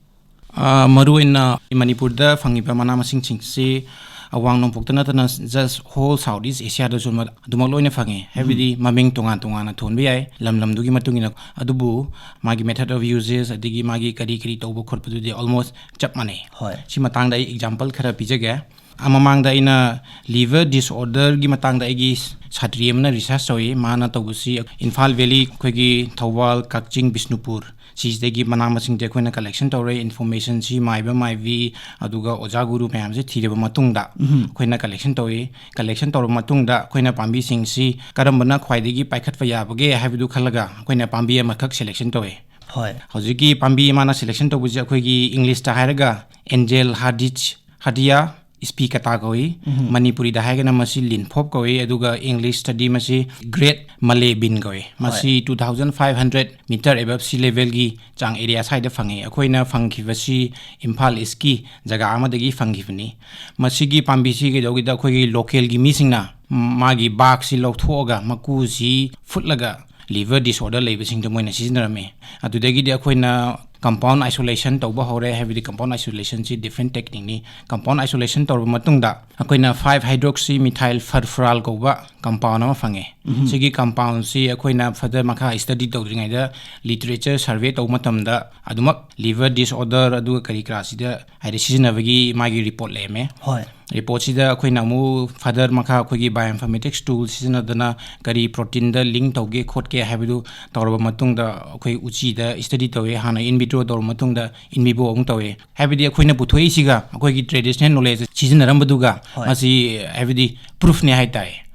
ꯑ, ꯃꯔꯨꯑꯣꯏꯅ ꯃꯅꯤꯄꯨꯔꯗ ꯐꯪꯉꯤꯕ ꯃꯅꯥ ꯃꯁꯤꯡꯁꯤꯡꯁꯤ ꯑꯋꯥꯡ ꯅꯣꯡꯄꯣꯛꯇ ꯅꯠꯇꯅ just whole South East Asiaꯗꯁꯨ ꯃ-, ꯑꯗꯨꯃꯛ ꯂꯣꯏꯅ ꯐꯪꯉꯤ꯫ ꯍꯥꯏꯕꯗꯤ ꯃꯃꯤꯡ ꯇꯣꯉꯥꯟ ꯇꯣꯉꯥꯟꯅ ꯊꯣꯟꯕ ꯌꯥꯏ, ꯂꯝ ꯂꯝꯗꯨꯒꯤ ꯃꯇꯨꯡ ꯏꯟꯅ, ꯑꯗꯨꯕꯨ ꯃꯥꯒꯤ method of uses ꯑꯗꯒꯤ ꯃꯥꯒꯤ ꯀꯔꯤ ꯀꯔꯤ ꯇꯧꯕ ꯈꯣꯠꯄꯗꯨꯗꯤ almost ꯆꯞ ꯃꯥꯟꯅꯩ꯫ ꯍꯣꯏ꯫ ꯁꯤ ꯃꯇꯥꯡꯗ ꯑꯩ example ꯈꯔ ꯄꯤꯖꯒꯦ꯫ ꯑ, ꯃꯃꯥꯡꯗ ꯑꯩꯅ liver disorderꯒꯤ ꯃꯇꯥꯡꯗ ꯑꯩꯒꯤ ꯁꯥꯇ꯭ꯔꯤ ꯑꯃꯅ research ꯇꯧꯏ꯫ ꯃꯥꯅ ꯇꯧꯕꯁꯤ ꯏꯝꯐꯥꯜ valley, ꯑꯩꯈꯣꯏꯒꯤ ꯊꯧꯕꯥꯜ, ꯀꯛꯆꯤꯡ, ꯕꯤꯁꯅꯨꯄꯨꯔ, ꯁꯤꯁꯤꯗꯒꯤ ꯃꯅꯥ ꯃꯁꯤꯡꯁꯦ ꯑꯩꯈꯣꯏꯅ collection ꯇꯧꯔꯦ꯫ Informationꯁꯤ ꯃꯥꯏꯕ ꯃꯥꯏꯕꯤ ꯑꯗꯨꯒ ꯑꯣꯖꯥ ꯒꯨꯔꯨ ꯃꯌꯥꯝꯁꯦ ꯊꯤꯔꯕ ꯃꯇꯨꯡꯗ ꯑꯩꯈꯣꯏꯅ collection ꯇꯧꯏ꯫ Collection ꯇꯧꯔꯕ ꯃꯇꯨꯡꯗ ꯑꯩꯈꯣꯏꯅ ꯄꯥꯝꯕꯤꯁꯤꯡꯁꯤ ꯀꯔꯝꯕꯅ ꯈ꯭ꯋꯥꯏꯗꯒꯤ ꯄꯥꯏꯈꯠꯄ ꯌꯥꯕꯒꯦ ꯍꯥꯏꯕꯗꯨ ꯈꯜꯂꯒ ꯑꯩꯈꯣꯏꯅ ꯄꯥꯝꯕꯤ ꯑꯃꯈꯛ selection ꯇꯧꯏ꯫ ꯍꯣꯏ꯫ ꯍꯧꯖꯤꯛꯀꯤ ꯄꯥꯝꯕꯤ ꯃꯥꯅ selection ꯇꯧꯕꯁꯦ ꯑꯩꯈꯣꯏꯒꯤ Englishꯇ ꯍꯥꯏꯔꯒ Angel Hardich Hardia Spicata ꯀꯧꯏ꯫ ꯃꯅꯤꯄꯨꯔꯤꯗ ꯍꯥꯏꯔꯒꯅ ꯃꯁꯤ ꯂꯤꯟꯐꯣꯞ ꯀꯧꯏ, ꯑꯗꯨꯒ Englishꯇꯗꯤ ꯃꯁꯤ Great Malay Bean ꯀꯧꯏ꯫ ꯃꯁꯤ two thousand five hundred meter above sea levelꯒꯤ ꯆꯥꯡ area ꯁ꯭ꯋꯥꯏꯗ ꯐꯪꯉꯤ꯫ ꯑꯩꯈꯣꯏꯅ ꯐꯪꯈꯤꯕꯁꯤ ꯏꯝꯐꯥꯜ Eastꯀꯤ ꯖꯒꯥ ꯑꯃꯗꯒꯤ ꯐꯪꯈꯤꯕꯅꯤ꯫ ꯃꯁꯤꯒꯤ ꯄꯥꯝꯕꯤꯁꯤ ꯀꯩꯗꯧꯒꯦꯗ, ꯑꯩꯈꯣꯏꯒꯤ localꯒꯤ ꯃꯤꯁꯤꯡꯅ ꯃꯥꯒꯤ ꯕꯥꯛꯁꯤ ꯂꯧꯊꯣꯛꯑꯒ ꯃꯀꯨꯁꯤ ꯐꯨꯠꯂꯒ liver disorder ꯂꯩꯕꯁꯤꯡꯗꯣ ꯃꯣꯏꯅ ꯁꯤꯖꯤꯟꯅꯔꯝꯃꯤ꯫ ꯑꯗꯨꯗꯒꯤꯗꯤ ꯑꯩꯈꯣꯏꯅ compound isolation ꯇꯧꯕ ꯍꯧꯔꯦ, ꯍꯥꯏꯕꯗꯤ compound isolationꯁꯤ different techniqueꯅꯤ꯫ Compound isolation ꯇꯧꯔꯕ ꯃꯇꯨꯡꯗ ꯑꯩꯈꯣꯏꯅ five hydroxy methyl furfural ꯀꯧꯕ compound ꯑꯃ ꯐꯪꯉꯦ꯫ ꯁꯤꯒꯤ compoundꯁꯤ ꯑꯩꯈꯣꯏꯅ further ꯃꯈꯥ study ꯇꯧꯗ꯭ꯔꯤꯉꯩꯗ literature survey ꯇꯧꯕ ꯃꯇꯝꯗ ꯑꯗꯨꯃꯛ liver disorder ꯑꯗꯨꯒ ꯀꯔꯤ ꯀꯔꯥꯁꯤꯗ ꯍꯥꯏꯗꯤ ꯁꯤꯖꯤꯟꯅꯕꯒꯤ ꯃꯥꯒꯤ report ꯂꯩꯔꯝꯃꯦ꯫ ꯍꯣꯏ꯫ Reportꯁꯤꯗ ꯑꯩꯈꯣꯏꯅ ꯑꯃꯨꯛ further ꯃꯈꯥ ꯑꯩꯈꯣꯏꯒꯤ bioinformatics tool ꯁꯤꯖꯤꯟꯅꯗꯅ ꯀꯔꯤ proteinꯗ link ꯇꯧꯒꯦ ꯈꯣꯠꯀꯦ ꯍꯥꯏꯕꯗꯨ ꯇꯧꯔꯕ ꯃꯇꯨꯡꯗ ꯑꯩꯈꯣꯏ ꯎꯆꯤꯗ study ꯇꯧꯋꯦ꯫ ꯍꯥꯟꯅ in vitro ꯇꯧꯔꯕ ꯃꯇꯨꯡꯗ in vivo ꯑꯃꯨꯛ ꯇꯧꯋꯦ꯫ ꯍꯥꯏꯕꯗꯤ ꯑꯩꯈꯣꯏꯅ ꯄꯨꯊꯣꯛꯏꯁꯤꯒ ꯑꯩꯈꯣꯏꯒꯤ traditional knowledge ꯁꯤꯖꯤꯟꯅꯔꯝꯕꯗꯨꯒ ꯍꯣꯏ꯫ ꯃꯁꯤ ꯍꯥꯏꯕꯗꯤ proofꯅꯦ ꯍꯥꯏꯇꯥꯔꯦ꯫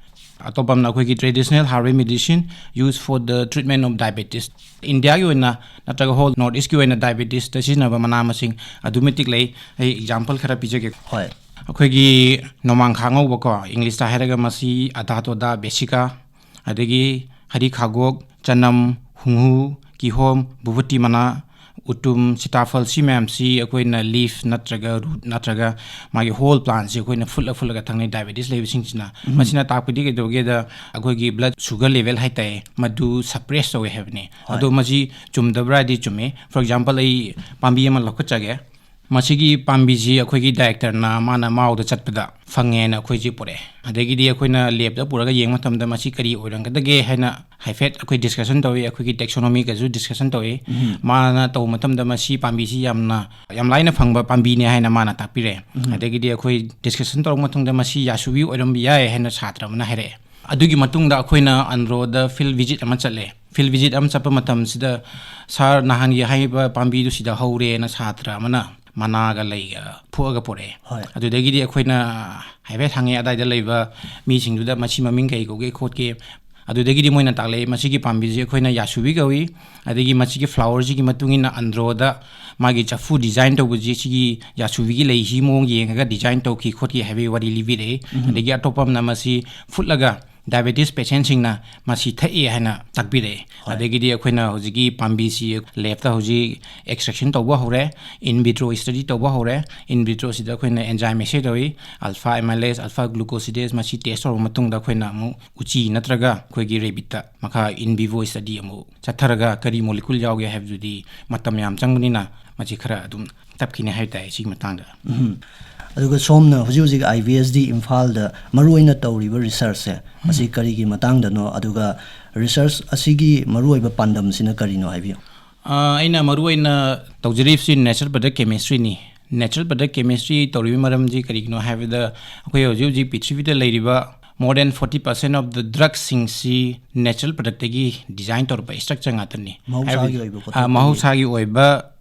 ꯑꯇꯣꯞꯄ ꯑꯃꯅ ꯑꯩꯈꯣꯏꯒꯤ traditional herbal medicine used for the treatment of diabetes꯫ ꯏꯟꯗꯤꯌꯥꯒꯤ ꯑꯣꯏꯅ ꯅꯠꯇ꯭ꯔꯒ whole North Eastꯀꯤ ꯑꯣꯏꯅ diabetesꯇ ꯁꯤꯖꯤꯟꯅꯕ ꯃꯅꯥ ꯃꯁꯤꯡ ꯑꯗꯨꯛꯀꯤ ꯃꯇꯤꯛ ꯂꯩ꯫ ꯑꯩ example ꯈꯔ ꯄꯤꯖꯒꯦ꯫ ꯍꯣꯏ꯫ ꯑꯩꯈꯣꯏꯒꯤ ꯅꯣꯡꯃꯥꯡꯈꯥ ꯑꯉꯧꯕꯀꯣ, ꯏꯪꯂꯤꯁꯇ ꯍꯥꯏꯔꯒ ꯃꯁꯤ Adathoda bassica, ꯑꯗꯒꯤ ꯍꯔꯤ ꯈꯥꯒꯣꯛ, ꯆꯅꯝ, ꯍꯨꯡꯍꯨ, ꯀꯤꯍꯣꯝ, ꯕꯨꯕꯨꯇꯤ ꯃꯅꯥ, ꯎꯇꯨꯝ, ꯁꯤꯇꯥꯐꯜ, ꯁꯤ ꯃꯌꯥꯝꯁꯤ ꯑꯩꯈꯣꯏꯅ leaf ꯅꯠꯇ꯭ꯔꯒ root ꯅꯠꯇ꯭ꯔꯒ ꯃꯥꯒꯤ whole plantꯁꯤ ꯑꯩꯈꯣꯏꯅ ꯐꯨꯠꯂ ꯐꯨꯠꯂꯒ ꯊꯛꯅꯩ diabetics ꯂꯩꯕꯁꯤꯡꯁꯤꯅ꯫ ꯃꯁꯤꯅ ꯇꯥꯛꯄꯗꯤ ꯀꯩꯗꯧꯒꯦꯗ, ꯑꯩꯈꯣꯏꯒꯤ blood sugar level ꯍꯥꯏꯇꯥꯔꯦ, ꯃꯗꯨ suppress ꯇꯧꯋꯦ ꯍꯥꯏꯕꯅꯤ꯫ ꯍꯣꯏ꯫ ꯑꯗꯣ ꯃꯁꯤ ꯆꯨꯝꯗꯕ꯭ꯔꯥ ꯍꯥꯏꯗꯤ ꯆꯨꯝꯃꯤ꯫ For example, ꯑꯩ ꯄꯥꯝꯕꯤ ꯑꯃ ꯂꯧꯈꯠꯆꯒꯦ꯫ ꯃꯁꯤꯒꯤ ꯄꯥꯝꯕꯤꯁꯤ ꯑꯩꯈꯣꯏꯒꯤ directorꯅ ꯃꯥꯅ ꯃꯥꯎꯗ ꯆꯠꯄꯗ ꯐꯪꯉꯦꯅ ꯑꯩꯈꯣꯏꯁꯤ ꯄꯨꯔꯛꯑꯦ꯫ ꯑꯗꯒꯤꯗꯤ ꯑꯩꯈꯣꯏꯅ labꯇ ꯄꯨꯔꯒ ꯌꯦꯡꯕ ꯃꯇꯝꯗ ꯃꯁꯤ ꯀꯔꯤ ꯑꯣꯏꯔꯝꯒꯗꯒꯦ ꯍꯥꯏꯅ ꯍꯥꯏꯐꯦꯠ ꯑꯩꯈꯣꯏ discussion ꯇꯧꯏ, ꯑꯩꯈꯣꯏꯒꯤ taxonomyꯒꯁꯨ discussion ꯇꯧꯏ꯫ ꯃꯥꯅ ꯇꯧꯕ ꯃꯇꯝꯗ ꯃꯁꯤ ꯄꯥꯝꯕꯤꯁꯤ ꯌꯥꯝꯅ, ꯌꯥꯝ ꯂꯥꯏꯅ ꯐꯪꯕ ꯄꯥꯝꯕꯤꯅꯦ ꯍꯥꯏꯅ ꯃꯥꯅ ꯇꯥꯛꯄꯤꯔꯦ꯫ ꯑꯗꯒꯤꯗꯤ ꯑꯩꯈꯣꯏ discussion ꯇꯧꯔꯛꯄ ꯃꯇꯨꯡꯗ ꯃꯁꯤ ꯌꯥꯁꯨꯕꯤ ꯑꯣꯏꯔꯝꯕ ꯌꯥꯏ ꯍꯥꯏꯅ ꯁꯥꯇ꯭ꯔ ꯑꯃꯅ ꯍꯥꯏꯔꯛꯑꯦ꯫ ꯑꯗꯨꯒꯤ ꯃꯇꯨꯡꯗ ꯑꯩꯈꯣꯏꯅ ꯑꯟꯗ꯭ꯔꯣꯗ field visit ꯑꯃ ꯆꯠꯂꯦ꯫ Field visit ꯑꯃ ꯆꯠꯄ ꯃꯇꯝꯁꯤꯗ, "Sir, ꯅꯍꯥꯟꯒꯤ ꯍꯥꯏꯔꯤꯕ ꯄꯥꯝꯕꯤꯗꯨ ꯁꯤꯗ ꯍꯧꯔꯦꯅ" ꯁꯥꯇ꯭ꯔ ꯑꯃꯅ ꯃꯅꯥꯒ ꯂꯩꯒ ꯐꯨꯛꯑꯒ ꯄꯨꯔꯛꯑꯦ꯫ ꯍꯣꯏ꯫ ꯑꯗꯨꯗꯒꯤꯗꯤ ꯑꯩꯈꯣꯏꯅ ꯍꯥꯏꯐꯦꯠ ꯍꯪꯉꯦ ꯑꯗꯥꯏꯗ ꯂꯩꯕ ꯃꯤꯁꯤꯡꯗꯨꯗ, "ꯃꯁꯤ ꯃꯃꯤꯡ ꯀꯩ ꯀꯧꯒꯦ ꯈꯣꯠꯀꯦ?" ꯑꯗꯨꯗꯒꯤꯗꯤ ꯃꯣꯏꯅ ꯇꯥꯛꯂꯛꯑꯦ, "ꯃꯁꯤꯒꯤ ꯄꯥꯝꯕꯤꯁꯤ ꯑꯩꯈꯣꯏꯅ ꯌꯥꯁꯨꯕꯤ ꯀꯧꯏ, ꯑꯗꯒꯤ ꯃꯁꯤꯒꯤ flowerꯁꯤꯒꯤ ꯃꯇꯨꯡ ꯏꯟꯅ ꯑꯟꯗ꯭ꯔꯣꯗ ꯃꯥꯒꯤ ꯆꯐꯨ design ꯇꯧꯕꯁꯤ ꯁꯤꯒꯤ ꯌꯥꯁꯨꯕꯤꯒꯤ ꯂꯩꯁꯤ ꯃꯑꯣꯡ ꯌꯦꯡꯉꯒ design ꯇꯧꯈꯤ ꯈꯣꯠꯈꯤ" ꯍꯥꯏꯕꯒꯤ ꯋꯥꯔꯤ ꯂꯤꯕꯤꯔꯛꯑꯦ꯫ ꯑꯗꯒꯤ ꯑꯇꯣꯞꯄ ꯑꯃꯅ ꯃꯁꯤ ꯐꯨꯠꯂꯒ diabetes patientꯁꯤꯡꯅ ꯃꯁꯤ ꯊꯛꯏ ꯍꯥꯏꯅ ꯇꯥꯛꯄꯤꯔꯛꯑꯦ꯫ ꯍꯣꯏ꯫ ꯑꯗꯒꯤꯗꯤ ꯑꯩꯈꯣꯏꯅ ꯍꯧꯖꯤꯛꯀꯤ ꯄꯥꯝꯕꯤꯁꯤ labꯇ ꯍꯧꯖꯤꯛ extraction ꯇꯧꯕ ꯍꯧꯔꯦ, in vitro study ꯇꯧꯕ ꯍꯧꯔꯦ꯫ In vitroꯁꯤꯗ ꯑꯩꯈꯣꯏꯅ enzyme assay ꯇꯧꯏ, alpha amylase, alpha glucosidase, ꯃꯁꯤ test ꯇꯧꯔꯕ ꯃꯇꯨꯡꯗ ꯑꯩꯈꯣꯏꯅ ꯑꯃꯨꯛ ꯎꯆꯤ ꯅꯠꯇ꯭ꯔꯒ ꯑꯩꯈꯣꯏꯒꯤ rabbitꯇ ꯃꯈꯥ in vivo study ꯑꯃꯨꯛ ꯆꯠꯊꯔꯒ ꯀꯔꯤ molecule ꯌꯥꯎꯒꯦ ꯍꯥꯏꯕꯗꯨꯗꯤ ꯃꯇꯝ ꯌꯥꯝ ꯆꯪꯕꯅꯤꯅ ꯃꯁꯤ ꯈꯔ ꯑꯗꯨꯝ ꯇꯞꯈꯤꯅꯤ ꯍꯥꯏꯕ ꯇꯥꯏ ꯁꯤꯒꯤ ꯃꯇꯥꯡꯗ꯫ ꯎꯝ꯫ ꯑꯗꯨꯒ ꯁꯣꯝꯅ ꯍꯧꯖꯤꯛ ꯍꯧꯖꯤꯛ IVSD ꯏꯝꯐꯥꯜꯗ ꯃꯔꯨꯑꯣꯏꯅ ꯇꯧꯔꯤꯕ researchꯁꯦ, ꯃꯁꯤ ꯀꯔꯤꯒꯤ ꯃꯇꯥꯡꯗꯅꯣ, ꯑꯗꯨꯒ research ꯑꯁꯤꯒꯤ ꯃꯔꯨꯑꯣꯏꯕ ꯄꯥꯟꯗꯝꯁꯤꯅ ꯀꯔꯤꯅꯣ ꯍꯥꯏꯕꯤꯌꯨ꯫ ꯑ, ꯑꯩꯅ ꯃꯔꯨꯑꯣꯏꯅ ꯇꯧꯖꯔꯤꯕꯁꯤ natural product chemistryꯅꯤ꯫ Natural product chemistry ꯇꯧꯔꯤꯕꯒꯤ ꯃꯔꯝꯗꯤ ꯀꯔꯤꯒꯤꯅꯣ ꯍꯥꯏꯕꯗ, ꯑꯩꯈꯣꯏ ꯍꯧꯖꯤꯛ ꯍꯧꯖꯤꯛ ꯄ꯭ꯔꯤꯊꯤꯕꯤꯗ ꯂꯩꯔꯤꯕ more than forty percent of the drugsꯁꯤꯡꯁꯤ natural productꯇꯒꯤ design ꯇꯧꯔꯛꯄ structure ꯉꯥꯛꯇꯅꯤ꯫ ꯃꯍꯧꯁꯥꯒꯤ ꯍꯥꯏꯕꯗꯤ, ꯑꯣꯏꯕ ꯑ, ꯄꯣꯠꯊꯣꯛꯇꯒꯤ꯫ ꯃꯍꯧꯁꯥꯒꯤ ꯑꯣꯏꯕ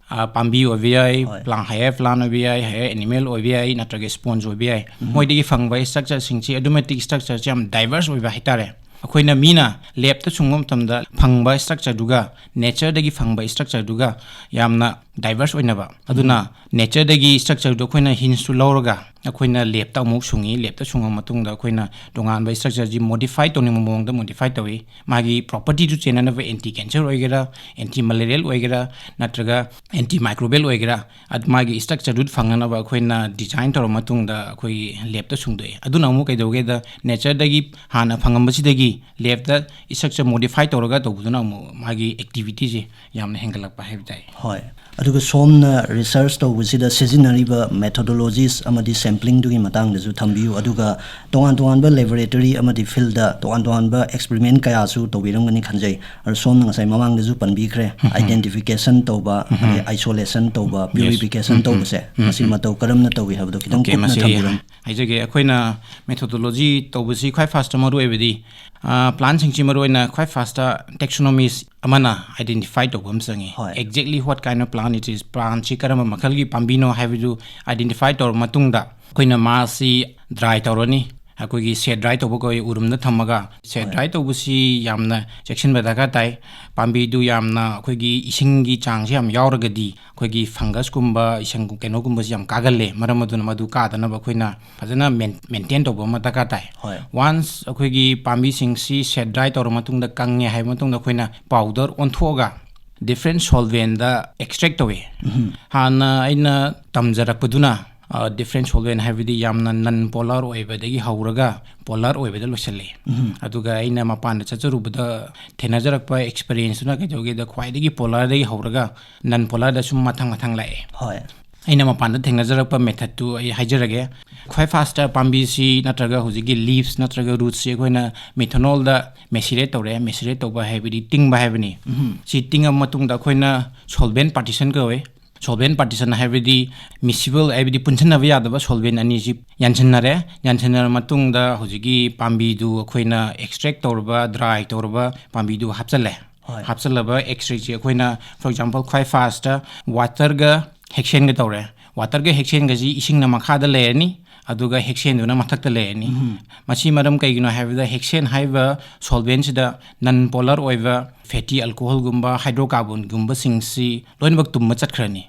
ꯄꯥꯝꯕꯤ ꯑꯣꯏꯕ ꯌꯥꯏ, ꯍꯣꯏ꯫ ꯄ꯭ꯂꯥꯟ ꯍꯥꯌꯔ ꯄ꯭ꯂꯥꯟ ꯑꯣꯏꯕ ꯌꯥꯏ, ꯍꯥꯌꯔ ꯑꯦꯅꯤꯃꯦꯜ ꯑꯣꯏꯕ ꯌꯥꯏ, ꯅꯠꯇ꯭ꯔꯒ ꯁ꯭ꯄꯣꯟꯖ ꯑꯣꯏꯕ ꯌꯥꯏ꯫ ꯃꯣꯏꯗꯒꯤ ꯐꯪꯕ ꯁ꯭ꯇ꯭ꯔꯛꯆꯔꯁꯤꯡꯁꯤ ꯑꯗꯨꯛꯀꯤ ꯃꯇꯤꯛ ꯁ꯭ꯇ꯭ꯔꯛꯆꯔꯁꯤ ꯌꯥꯝ ꯗꯥꯏꯚꯔꯁ ꯑꯣꯏꯕ ꯍꯥꯏꯇꯥꯔꯦ꯫ ꯑꯩꯈꯣꯏꯅ ꯃꯤꯅ ꯂꯦꯞꯇ ꯁꯨꯡꯕ ꯃꯇꯝꯗ ꯐꯪꯕ ꯁ꯭ꯇ꯭ꯔꯛꯆꯔꯗꯨꯒ ꯅꯦꯆꯔꯗꯒꯤ ꯐꯪꯕ ꯁ꯭ꯇ꯭ꯔꯛꯆꯔꯗꯨꯒ ꯌꯥꯝꯅ ꯗꯥꯏꯚꯔꯁ ꯑꯣꯏꯅꯕ꯫ ꯑꯗꯨꯅ ꯅꯦꯆꯔꯗꯒꯤ ꯁ꯭ꯇ꯭ꯔꯛꯆꯔꯗꯨ ꯑꯩꯈꯣꯏꯅ ꯍꯤꯟꯁꯇꯨ ꯂꯧꯔꯒ ꯑꯩꯈꯣꯏꯅ ꯂꯦꯞꯇ ꯑꯃꯨꯛ ꯁꯨꯡꯉꯤ꯫ ꯂꯦꯞꯇ ꯁꯨꯡꯉ ꯃꯇꯨꯡꯗ ꯑꯩꯈꯣꯏꯅ ꯇꯣꯉꯥꯟꯕ ꯁ꯭ꯇ꯭ꯔꯛꯆꯔꯁꯤ ꯃꯣꯗꯤꯐꯥꯏ ꯇꯧꯅꯤꯡꯕ ꯃꯑꯣꯡꯗ ꯃꯣꯗꯤꯐꯥꯏ ꯇꯧꯏ꯫ ꯃꯥꯒꯤ ꯄ꯭ꯔꯣꯄꯔꯇꯤꯗꯨ ꯆꯦꯟꯅꯅꯕ ꯑꯦꯟꯇꯤ ꯀꯦꯟꯁꯔ ꯑꯣꯏꯒꯦꯔꯥ, ꯑꯦꯟꯇꯤ ꯃꯦꯂꯦꯔꯤꯌꯦꯜ ꯑꯣꯏꯒꯦꯔꯥ, ꯅꯠꯇ꯭ꯔꯒ ꯑꯦꯟꯇꯤ ꯃꯥꯏꯀ꯭ꯔꯣꯕꯤꯌꯦꯜ ꯑꯣꯏꯒꯦꯔꯥ, ꯑꯗꯨ ꯃꯥꯒꯤ ꯁ꯭ꯇ꯭ꯔꯛꯆꯔꯗꯨ ꯐꯪꯅꯅꯕ ꯑꯩꯈꯣꯏꯅ ꯗꯤꯖꯥꯏꯟ ꯇꯧꯔ ꯃꯇꯨꯡꯗ ꯑꯩꯈꯣꯏ ꯂꯦꯞꯇ ꯁꯨꯡꯗꯣꯛꯑꯦ꯫ ꯑꯗꯨꯅ ꯑꯃꯨꯛ ꯀꯩꯗꯧꯒꯦꯗ, ꯅꯦꯆꯔꯗꯒꯤ ꯍꯥꯟꯅ ꯐꯪꯉꯝꯕꯁꯤꯗꯒꯤ ꯂꯦꯞꯇ ꯁ꯭ꯇ꯭ꯔꯛꯆꯔ ꯃꯣꯗꯤꯐꯥꯏ ꯇꯧꯔꯒ ꯇꯧꯕꯗꯨꯅ ꯑꯃꯨꯛ ꯃꯥꯒꯤ ꯑꯦꯛꯇꯤꯚꯤꯇꯤꯁꯦ ꯌꯥꯝꯅ ꯍꯦꯟꯒꯠꯂꯛꯄ ꯍꯥꯏꯕ ꯇꯥꯏ꯫ ꯍꯣꯏ꯫ ꯑꯗꯨꯒ ꯁꯣꯝꯅ ꯔꯤꯁꯔꯁ ꯇꯧꯕꯁꯤꯗ ꯁꯤꯖꯤꯟꯅꯔꯤꯕ ꯃꯦꯊꯣꯗꯣꯂꯣꯖꯤꯁ ꯑꯃꯗꯤ ꯁꯦꯝꯄ꯭ꯂꯤꯡꯗꯨꯒꯤ ꯃꯇꯥꯡꯗꯁꯨ ꯊꯝꯕꯤꯌꯨ꯫ ꯑꯗꯨꯒ ꯇꯣꯉꯥꯟ ꯇꯣꯉꯥꯟꯕ ꯂꯦꯕꯣꯔꯦꯇꯔꯤ ꯑꯃꯗꯤ ꯐꯤꯜꯗ ꯇꯣꯉꯥꯟ ꯇꯣꯉꯥꯟꯕ ꯑꯦꯛꯁꯄꯦꯔꯤꯃꯦꯟ ꯀꯌꯥꯁꯨ ꯇꯧꯕꯤꯔꯝꯒꯅꯤ ꯈꯟꯖꯩ꯫ ꯑꯗꯣ ꯁꯣꯝꯅ ꯉꯁꯥꯏ ꯃꯃꯥꯡꯗꯁꯨ ꯄꯟꯕꯤꯈ꯭ꯔꯦ, ꯑꯥꯏꯗꯦꯟꯇꯤꯐꯤꯀꯦꯁꯟ ꯇꯧꯕ, ꯑꯗꯩ ꯑꯥꯏꯁꯣꯂꯦꯁꯟ ꯇꯧꯕ, ꯄ꯭ꯌꯨꯔꯤꯐꯤꯀꯦꯁꯟ ꯇꯧꯕꯁꯦ, ꯃꯁꯤ ꯃꯇꯧ ꯀꯔꯝꯅ ꯇꯧꯏ ꯍꯥꯏꯕꯗꯣ ꯈꯤꯇꯪ ꯑꯣꯀꯦ, ꯀꯨꯞꯅ ꯃꯁꯤ ꯊꯝꯕꯤꯔꯝꯃꯨ꯫ ꯍꯥꯏꯖꯒꯦ꯫ ꯑꯩꯈꯣꯏꯅ ꯃꯦꯊꯣꯗꯣꯂꯣꯖꯤ ꯇꯧꯕꯁꯤ ꯈ꯭ꯋꯥꯏ ꯐꯥꯔꯁꯇ ꯃꯔꯨ ꯑꯣꯏꯕꯗꯤ, ꯄ꯭ꯂꯥꯟꯁꯤꯡꯁꯤ ꯃꯔꯨ ꯑꯣꯏꯅ ꯈ꯭ꯋꯥꯏ ꯐꯥꯔꯁꯇ ꯇꯦꯛꯁꯣꯅꯣꯃꯤꯁ ꯑꯃꯅ ꯑꯥꯏꯗꯦꯟꯇꯤꯐꯥꯏ ꯇꯧꯕ ꯑꯃ ꯆꯪꯉꯤ꯫ ꯍꯣꯏ꯫ Exactly what kind of plant it is, ꯄ꯭ꯂꯥꯟꯁꯤ ꯀꯔꯝꯕ ꯃꯈꯜꯒꯤ ꯄꯥꯝꯕꯤꯅꯣ ꯍꯥꯏꯕꯗꯨ ꯑꯥꯏꯗꯦꯟꯇꯤꯐꯥꯏ ꯇꯧꯔꯕ ꯃꯇꯨꯡꯗ ꯑꯩꯈꯣꯏꯅ ꯃꯥꯁꯤ ꯗ꯭ꯔꯥꯏ ꯇꯧꯔꯅꯤ꯫ ꯑꯩꯈꯣꯏꯒꯤ ꯁꯦꯠ ꯗ꯭ꯔꯥꯏ ꯇꯧꯕ ꯀꯧꯏ, ꯎꯔꯨꯝꯗ ꯊꯝꯃꯒ꯫ ꯁꯦꯠ ꯗ꯭ꯔꯥꯏ ꯇꯧꯕꯁꯤ ꯌꯥꯝꯅ ꯆꯦꯛꯁꯤꯟꯕ ꯗꯔꯀꯥꯔ ꯇꯥꯏ꯫ ꯄꯥꯝꯕꯤꯗꯨ ꯌꯥꯝꯅ ꯑꯩꯈꯣꯏꯒꯤ ꯏꯁꯤꯡꯒꯤ ꯆꯥꯡꯁꯤ ꯌꯥꯝ ꯌꯥꯎꯔꯒꯗꯤ ꯑꯩꯈꯣꯏꯒꯤ ꯐꯪꯒꯁꯀꯨꯝꯕ, ꯏꯁꯪ ꯀꯩꯅꯣꯒꯨꯝꯕꯁꯤ ꯌꯥꯝ ꯀꯥꯒꯜꯂꯦ꯫ ꯃꯔꯝ ꯑꯗꯨꯅ ꯃꯗꯨ ꯀꯥꯗꯅꯕ ꯑꯩꯈꯣꯏꯅ ꯐꯖꯅ ꯃꯦꯟꯇꯦꯟ ꯇꯧꯕ ꯑꯃ ꯗꯔꯀꯥꯔ ꯇꯥꯏ꯫ ꯍꯣꯏ꯫ ꯋꯥꯟꯁ ꯑꯩꯈꯣꯏꯒꯤ ꯄꯥꯝꯕꯤꯁꯤꯡꯁꯤ ꯁꯦꯠ ꯗ꯭ꯔꯥꯏ ꯇꯧꯔ ꯃꯇꯨꯡꯗ, ꯀꯪꯉꯦ ꯍꯥꯏꯕ ꯃꯇꯨꯡꯗ, ꯑꯩꯈꯣꯏꯅ ꯄꯥꯎꯗꯔ ꯑꯣꯟꯊꯣꯛꯑꯒ ꯗꯤꯐ꯭ꯔꯦꯟ ꯁꯣꯜꯚꯦꯟꯗ ꯑꯦꯛꯁꯇ꯭ꯔꯦꯛ ꯇꯧꯏ꯫ ꯍꯥꯟꯅ ꯑꯩꯅ ꯇꯝꯖꯔꯛꯄꯗꯨꯅ, ꯗꯤꯐ꯭ꯔꯦꯟ ꯁꯣꯜꯚꯦꯟ ꯍꯥꯏꯕꯗꯤ ꯌꯥꯝꯅ ꯅꯟ ꯄꯣꯂꯥꯔ ꯑꯣꯏꯕꯗꯒꯤ ꯍꯧꯔꯒ ꯄꯣꯂꯥꯔ ꯑꯣꯏꯕꯗ ꯂꯣꯏꯁꯤꯜꯂꯛꯏ꯫ ꯑꯗꯨꯒ ꯑꯩꯅ ꯃꯄꯥꯟꯗ ꯆꯠꯆꯔꯨꯕꯗ ꯊꯦꯡꯅꯖꯔꯛꯄ ꯑꯦꯛꯁꯄꯤꯔꯤꯌꯦꯟꯁꯇꯨꯅ ꯀꯩꯗꯧꯒꯦꯗ, ꯈ꯭ꯋꯥꯏꯗꯒꯤ ꯄꯣꯂꯥꯔꯗꯒꯤ ꯍꯧꯔꯒ ꯅꯟ ꯄꯣꯂꯥꯔꯗ ꯁꯨꯝ ꯃꯊꯪ ꯃꯊꯪ ꯂꯥꯛꯑꯦ꯫ ꯍꯣꯏ꯫ ꯑꯩꯅ ꯃꯄꯥꯟꯗ ꯊꯦꯡꯅꯖꯔꯛꯄ ꯃꯦꯊꯠꯇꯨ ꯑꯩ ꯍꯥꯏꯖꯔꯒꯦ꯫ ꯈ꯭ꯋꯥꯏ ꯐꯥꯔꯁꯇ ꯄꯥꯝꯕꯤꯁꯤ ꯅꯠꯇ꯭ꯔꯒ ꯍꯧꯖꯤꯛꯀꯤ ꯂꯤꯞꯁ ꯅꯠꯇ꯭ꯔꯒ ꯔꯨꯠꯁꯤ ꯑꯩꯈꯣꯏꯅ ꯃꯤꯊꯣꯅꯣꯜꯗ ꯃꯦꯁꯤꯔꯦꯠ ꯇꯧꯔꯦ꯫ ꯃꯦꯁꯤꯔꯦꯠ ꯇꯧꯕ ꯍꯥꯏꯕꯗꯤ ꯇꯤꯡꯕ ꯍꯥꯏꯕꯅꯤ꯫ ꯁꯤ ꯇꯤꯡꯉꯕ ꯃꯇꯨꯡꯗ ꯑꯩꯈꯣꯏꯅ ꯁꯣꯜꯚꯦꯟ ꯄꯥꯔꯇꯤꯁꯟ ꯀꯧꯋꯦ꯫ ꯁꯣꯜꯚꯦꯟ ꯄꯥꯔꯇꯤꯁꯟ ꯍꯥꯏꯕꯗꯤ ꯃꯤꯁꯤꯕꯜ ꯍꯥꯏꯕꯗꯤ ꯄꯨꯟꯁꯤꯟꯅꯕ ꯌꯥꯗꯕ ꯁꯣꯜꯚꯦꯟ ꯑꯅꯤꯁꯤ ꯌꯥꯟꯁꯤꯟꯅꯔꯦ꯫ ꯌꯥꯟꯁꯤꯟꯅꯔ ꯃꯇꯨꯡꯗ ꯍꯧꯖꯤꯛꯀꯤ ꯄꯥꯝꯕꯤꯗꯨ ꯑꯩꯈꯣꯏꯅ ꯑꯦꯛꯁꯇ꯭ꯔꯦꯛ ꯇꯧꯔꯕ, ꯗ꯭ꯔꯥꯏ ꯇꯧꯔꯕ ꯄꯥꯝꯕꯤꯗꯨ ꯍꯥꯞꯆꯜꯂꯦ꯫ ꯍꯣꯏ꯫ ꯍꯥꯞꯆꯤꯜꯂꯕ ꯑꯦꯛꯁꯇ꯭ꯔꯦꯛꯁꯦ ꯑꯩꯈꯣꯏꯅ, for example, ꯈ꯭ꯋꯥꯏ ꯐꯥꯔꯁꯇ ꯋꯥꯇꯔꯒ ꯍꯦꯛꯁꯦꯟꯒ ꯇꯧꯔꯦ꯫ ꯋꯥꯇꯔꯒ ꯍꯦꯛꯁꯦꯟꯒꯁꯤ ꯏꯁꯤꯡꯅ ꯃꯈꯥꯗ ꯂꯩꯔꯅꯤ, ꯑꯗꯨꯒ ꯍꯦꯛꯁꯦꯟꯗꯨꯅ ꯃꯊꯛꯇ ꯂꯩꯔꯅꯤ꯫ ꯃꯁꯤ ꯃꯔꯝ ꯀꯩꯒꯤꯅꯣ ꯍꯥꯏꯕꯗ, ꯍꯦꯛꯁꯦꯟ ꯍꯥꯏꯕ ꯁꯣꯜꯚꯦꯟꯁꯤꯗ ꯅꯟ ꯄꯣꯂꯔ ꯑꯣꯏꯕ ꯐꯦꯇꯤ ꯑꯜꯀꯣꯍꯣꯜꯒꯨꯝꯕ, ꯍꯥꯏꯗ꯭ꯔꯣꯀꯥꯔꯕꯣꯟꯒꯨꯝꯕꯁꯤꯡꯁꯤ ꯂꯣꯏꯅꯃꯛ ꯇꯨꯝꯕ ꯆꯠꯈ꯭ꯔꯅꯤ꯫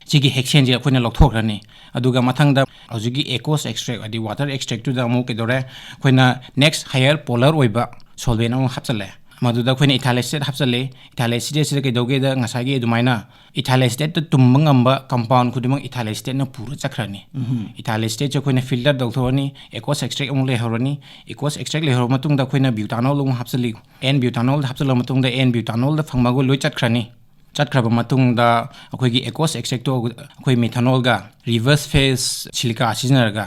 ꯁꯤꯒꯤ ꯍꯦꯛꯁꯦꯟꯁꯦ ꯑꯩꯈꯣꯏꯅ ꯂꯧꯊꯣꯛꯈ꯭ꯔꯅꯤ꯫ ꯑꯗꯨꯒ ꯃꯊꯪꯗ ꯍꯧꯖꯤꯛꯀꯤ ꯑꯦꯀꯣꯁ ꯑꯦꯛꯁꯇ꯭ꯔꯦꯛ, ꯍꯥꯏꯗꯤ ꯋꯥꯇꯔ ꯑꯦꯛꯁꯇ꯭ꯔꯦꯛꯇꯨꯗ ꯑꯃꯨꯛ ꯀꯩꯗꯧꯔꯦ, ꯑꯩꯈꯣꯏꯅ ꯅꯦꯛꯁ ꯍꯥꯌꯔ ꯄꯣꯂꯔ ꯑꯣꯏꯕ ꯁꯣꯜꯚꯦꯟ ꯑꯃꯨꯛ ꯍꯥꯞꯆꯜꯂꯦ꯫ ꯃꯗꯨꯗ ꯑꯩꯈꯣꯏꯅ ꯏꯊꯥꯏꯂꯦꯁꯤꯇꯦꯠ ꯍꯥꯞꯆꯜꯂꯦ꯫ ꯏꯊꯥꯏꯂꯦꯁꯤꯇꯦꯠꯁꯤꯗ ꯀꯩꯗꯧꯒꯦꯗ, ꯉꯁꯥꯏꯒꯤ ꯑꯗꯨꯃꯥꯏꯅ ꯏꯊꯥꯏꯂꯦꯁꯤꯇꯦꯠꯇ ꯇꯨꯝꯕ ꯉꯝꯕ ꯀꯝꯄꯥꯎꯟ ꯈꯨꯗꯤꯡꯃꯛ ꯏꯊꯥꯏꯂꯦꯁꯤꯇꯦꯠꯅ ꯄꯨꯔ ꯆꯠꯈ꯭ꯔꯅꯤ꯫ ꯏꯊꯥꯏꯂꯦꯁꯤꯇꯦꯠꯁꯦ ꯑꯩꯈꯣꯏꯅ ꯐꯤꯜꯇꯔ ꯇꯧꯊꯣꯛꯑꯅꯤ, ꯑꯦꯀꯣꯁ ꯑꯦꯛꯁꯇ꯭ꯔꯦꯛ ꯑꯃꯨꯛ ꯂꯩꯍꯧꯔꯅꯤ꯫ ꯑꯦꯀꯣꯁ ꯑꯦꯛꯁꯇ꯭ꯔꯦꯛ ꯂꯩꯍꯧꯔ ꯃꯇꯨꯡꯗ ꯑꯩꯈꯣꯏꯅ ꯕ꯭ꯌꯨꯇꯥꯅꯣꯜ ꯑꯃꯨꯛ ꯍꯥꯞꯆꯤꯜꯂꯤ꯫ ꯑꯦꯟ ꯕ꯭ꯌꯨꯇꯥꯅꯣꯜꯗ ꯍꯥꯞꯆꯤꯜꯂ ꯃꯇꯨꯡꯗ ꯑꯦꯟ ꯕ꯭ꯌꯨꯇꯥꯅꯣꯜꯗ ꯐꯪꯕꯒ ꯂꯣꯏ ꯆꯠꯈ꯭ꯔꯅꯤ꯫ ꯆꯠꯈ꯭ꯔꯕ ꯃꯇꯨꯡꯗ ꯑꯩꯈꯣꯏꯒꯤ ꯑꯦꯀꯣꯁ ꯑꯦꯛꯁꯇ꯭ꯔꯦꯛꯇꯣ ꯑꯩꯈꯣꯏ ꯃꯤꯊꯥꯅꯣꯜꯒ ꯔꯤꯚꯔꯁ ꯐꯦꯁ ꯁꯤꯂꯤꯀꯥ ꯁꯤꯖꯤꯟꯅꯔꯒ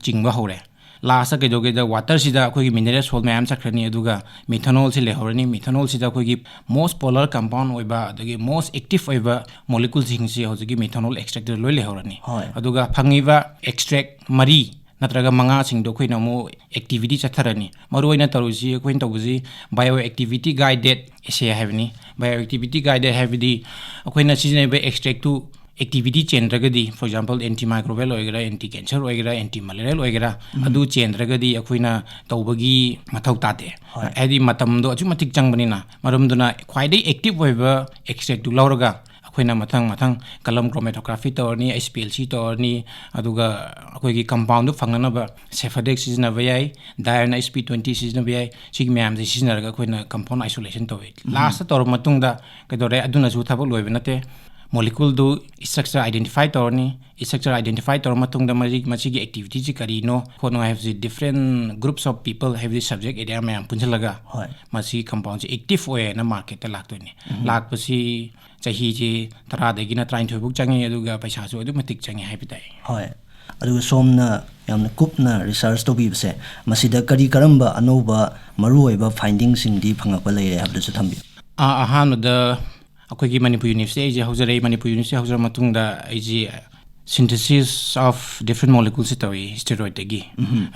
ꯆꯤꯡꯕ ꯍꯧꯔꯦ꯫ ꯂꯥꯁꯇ ꯀꯩꯗꯧꯒꯦꯗ, ꯋꯥꯇꯔꯁꯤꯗ ꯑꯩꯈꯣꯏꯒꯤ ꯃꯤꯅꯔꯦꯜ ꯁꯣꯜ ꯃꯌꯥꯝ ꯆꯠꯈ꯭ꯔꯅꯤ, ꯑꯗꯨꯒ ꯃꯤꯊꯥꯅꯣꯜꯁꯤ ꯂꯩꯍꯧꯔꯅꯤ꯫ ꯃꯤꯊꯥꯅꯣꯜꯁꯤꯗ ꯑꯩꯈꯣꯏꯒꯤ ꯃꯣꯁ ꯄꯣꯂꯔ ꯀꯝꯄꯥꯎꯟ ꯑꯣꯏꯕ ꯑꯗꯒꯤ ꯃꯣꯁ ꯑꯦꯛꯇꯤꯚ ꯑꯣꯏꯕ ꯃꯣꯂꯤꯀꯨꯜꯁꯤꯡꯁꯤ ꯍꯧꯖꯤꯛꯀꯤ ꯃꯤꯊꯥꯅꯣꯜ ꯑꯦꯛꯁꯇ꯭ꯔꯦꯛꯇꯨꯗ ꯂꯣꯏ ꯂꯩꯍꯧꯔꯅꯤ꯫ ꯍꯣꯏ꯫ ꯑꯗꯨꯒ ꯐꯪꯉꯤꯕ ꯑꯦꯛꯁꯇ꯭ꯔꯦꯛ ꯃꯔꯤ ꯅꯠꯇ꯭ꯔꯒ ꯃꯉꯥꯁꯤꯡꯗꯣ ꯑꯩꯈꯣꯏꯅ ꯑꯃꯨꯛ ꯑꯦꯛꯇꯤꯚꯤꯇꯤ ꯆꯠꯊꯔꯅꯤ꯫ ꯃꯔꯨꯑꯣꯏꯅ ꯇꯧꯔꯤꯁꯤ, ꯑꯩꯈꯣꯏꯅ ꯇꯧꯕꯁꯤ ꯕꯥꯏꯑꯣ ꯑꯦꯛꯇꯤꯚꯤꯇꯤ ꯒꯥꯏꯗꯦꯠ ꯑꯦꯁꯦ ꯍꯥꯏꯕꯅꯤ꯫ ꯕꯥꯏꯑꯣ ꯑꯦꯛꯇꯤꯚꯤꯇꯤ ꯒꯥꯏꯗꯦꯠ ꯍꯥꯏꯕꯗꯤ ꯑꯩꯈꯣꯏꯅ ꯁꯤꯖꯤꯟꯅꯔꯤꯕ ꯑꯦꯛꯁꯇ꯭ꯔꯦꯛꯇꯨ ꯑꯦꯛꯇꯤꯚꯤꯇꯤ ꯆꯦꯟꯗ꯭ꯔꯒꯗꯤ, for example, ꯑꯦꯟꯇꯤ ꯃꯥꯏꯀ꯭ꯔꯣꯕꯤꯌꯦꯜ ꯑꯣꯏꯒꯦꯔꯥ, ꯑꯦꯟꯇꯤ ꯀꯦꯟꯁꯔ ꯑꯣꯏꯒꯦꯔꯥ, ꯑꯦꯟꯇꯤ ꯃꯦꯂꯦꯔꯤꯌꯦꯜ ꯑꯣꯏꯒꯦꯔꯥ, ꯑꯗꯨ ꯆꯦꯟꯗ꯭ꯔꯒꯗꯤ ꯑꯩꯈꯣꯏꯅ ꯇꯧꯕꯒꯤ ꯃꯊꯧ ꯇꯥꯗꯦ꯫ ꯍꯣꯏ꯫ ꯍꯥꯏꯗꯤ ꯃꯇꯝꯗꯣ ꯑꯁꯨꯛ ꯃꯇꯤꯛ ꯆꯪꯕꯅꯤꯅ꯫ ꯃꯔꯝꯗꯨꯅ ꯈ꯭ꯋꯥꯏꯗꯒꯤ ꯑꯦꯛꯇꯤꯚ ꯑꯣꯏꯕ ꯑꯦꯛꯁꯇ꯭ꯔꯦꯛꯇꯨ ꯂꯧꯔꯒ ꯑꯩꯈꯣꯏꯅ ꯃꯊꯪ ꯃꯊꯪ ꯀꯂꯝ ꯀ꯭ꯔꯣꯃꯦꯇꯣꯒ꯭ꯔꯥꯐꯤ ꯇꯧꯔꯅꯤ, ꯑꯩꯆ ꯄꯤ ꯑꯦꯜ ꯁꯤ ꯇꯧꯔꯅꯤ, ꯑꯗꯨꯒ ꯑꯩꯈꯣꯏꯒꯤ ꯀꯝꯄꯥꯎꯟꯗꯨ ꯐꯪꯅꯅꯕ ꯁꯦꯐꯗꯦꯛ ꯁꯤꯖꯤꯟꯅꯕ ꯌꯥꯏ, ꯗꯥꯏꯔꯟ ꯑꯩꯆ ꯄꯤ ꯇ꯭ꯋꯦꯟꯇꯤ ꯁꯤꯖꯤꯟꯅꯕ ꯌꯥꯏ꯫ ꯁꯤꯒꯤ ꯃꯌꯥꯝꯁꯦ ꯁꯤꯖꯤꯟꯅꯔꯒ ꯑꯩꯈꯣꯏꯅ ꯀꯝꯄꯥꯎꯟ ꯑꯥꯏꯁꯣꯂꯦꯁꯟ ꯇꯧꯋꯤ꯫ ꯂꯥꯁꯇ ꯇꯧꯔꯕ ꯃꯇꯨꯡꯗ ꯀꯩꯗꯧꯔꯦ? ꯑꯗꯨꯅꯁꯨ ꯊꯕꯛ ꯂꯣꯏꯕ ꯅꯠꯇꯦ꯫ ꯃꯣꯂꯤꯀꯨꯜꯗꯨ ꯏꯁꯇ꯭ꯔꯛꯆꯔ ꯑꯥꯏꯗꯦꯟꯇꯤꯐꯥꯏ ꯇꯧꯔꯅꯤ꯫ ꯏꯁꯇ꯭ꯔꯛꯆꯔ ꯑꯥꯏꯗꯦꯟꯇꯤꯐꯥꯏ ꯇꯧꯔꯕ ꯃꯇꯨꯡꯗ ꯃꯁꯤ, ꯃꯁꯤꯒꯤ ꯑꯦꯛꯇꯤꯚꯤꯇꯤꯁꯤ ꯀꯔꯤꯅꯣ ꯈꯣꯠꯅꯣ ꯍꯥꯏꯕꯁꯤ different groups of people, ꯍꯥꯏꯕꯗꯤ ꯁꯕꯖꯦꯛ ꯑꯦꯔꯤꯌꯥ ꯃꯌꯥꯝ ꯄꯨꯟꯁꯤꯜꯂꯒ ꯍꯣꯏ꯫ ꯃꯁꯤ ꯀꯝꯄꯥꯎꯟꯁꯦ ꯑꯦꯛꯇꯤꯚ ꯑꯣꯏꯌꯦꯅ ꯃꯥꯔꯀꯦꯠꯇ ꯂꯥꯛꯇꯣꯏꯅꯤ꯫ ꯂꯥꯛꯄꯁꯤ ꯆꯍꯤꯁꯤ ꯇꯔꯥꯗꯒꯤꯅ ꯇꯔꯥꯅꯤꯊꯣꯏ ꯐꯥꯎ ꯆꯪꯉꯤ, ꯑꯗꯨꯒ ꯄꯩꯁꯥꯁꯨ ꯑꯗꯨꯛ ꯃꯇꯤꯛ ꯆꯪꯉꯤ ꯍꯥꯏꯕ ꯇꯥꯏ꯫ ꯍꯣꯏ꯫ ꯑꯗꯨꯒ ꯁꯣꯝꯅ ꯌꯥꯝꯅ ꯀꯨꯞꯅ ꯔꯤꯁꯔꯁ ꯇꯧꯕꯤꯕꯁꯦ, ꯃꯁꯤꯗ ꯀꯔꯤ ꯀꯔꯝꯕ ꯑꯅꯧꯕ ꯃꯔꯨꯑꯣꯏꯕ ꯐꯥꯏꯟꯗꯤꯡꯁꯤꯡꯗꯤ ꯐꯪꯉꯛꯄ ꯂꯩꯔꯦ ꯍꯥꯏꯕꯗꯨꯁꯨ ꯊꯝꯕꯤꯌꯨ꯫ ꯑ-, ꯑꯍꯥꯟꯕꯗ ꯑꯩꯈꯣꯏꯒꯤ ꯃꯅꯤꯄꯨꯔ ꯌꯨꯅꯤꯚꯔꯁꯤꯇꯤ ꯑꯩꯁꯦ ꯍꯧꯖꯔꯛꯏ꯫ ꯃꯅꯤꯄꯨꯔ ꯌꯨꯅꯤꯚꯔꯁꯤꯇꯤ ꯍꯧꯖꯔ ꯃꯇꯨꯡꯗ ꯑꯩꯁꯦ Synthesis of different molecules ꯁꯤ ꯇꯧꯏ steroidꯇꯒꯤ꯫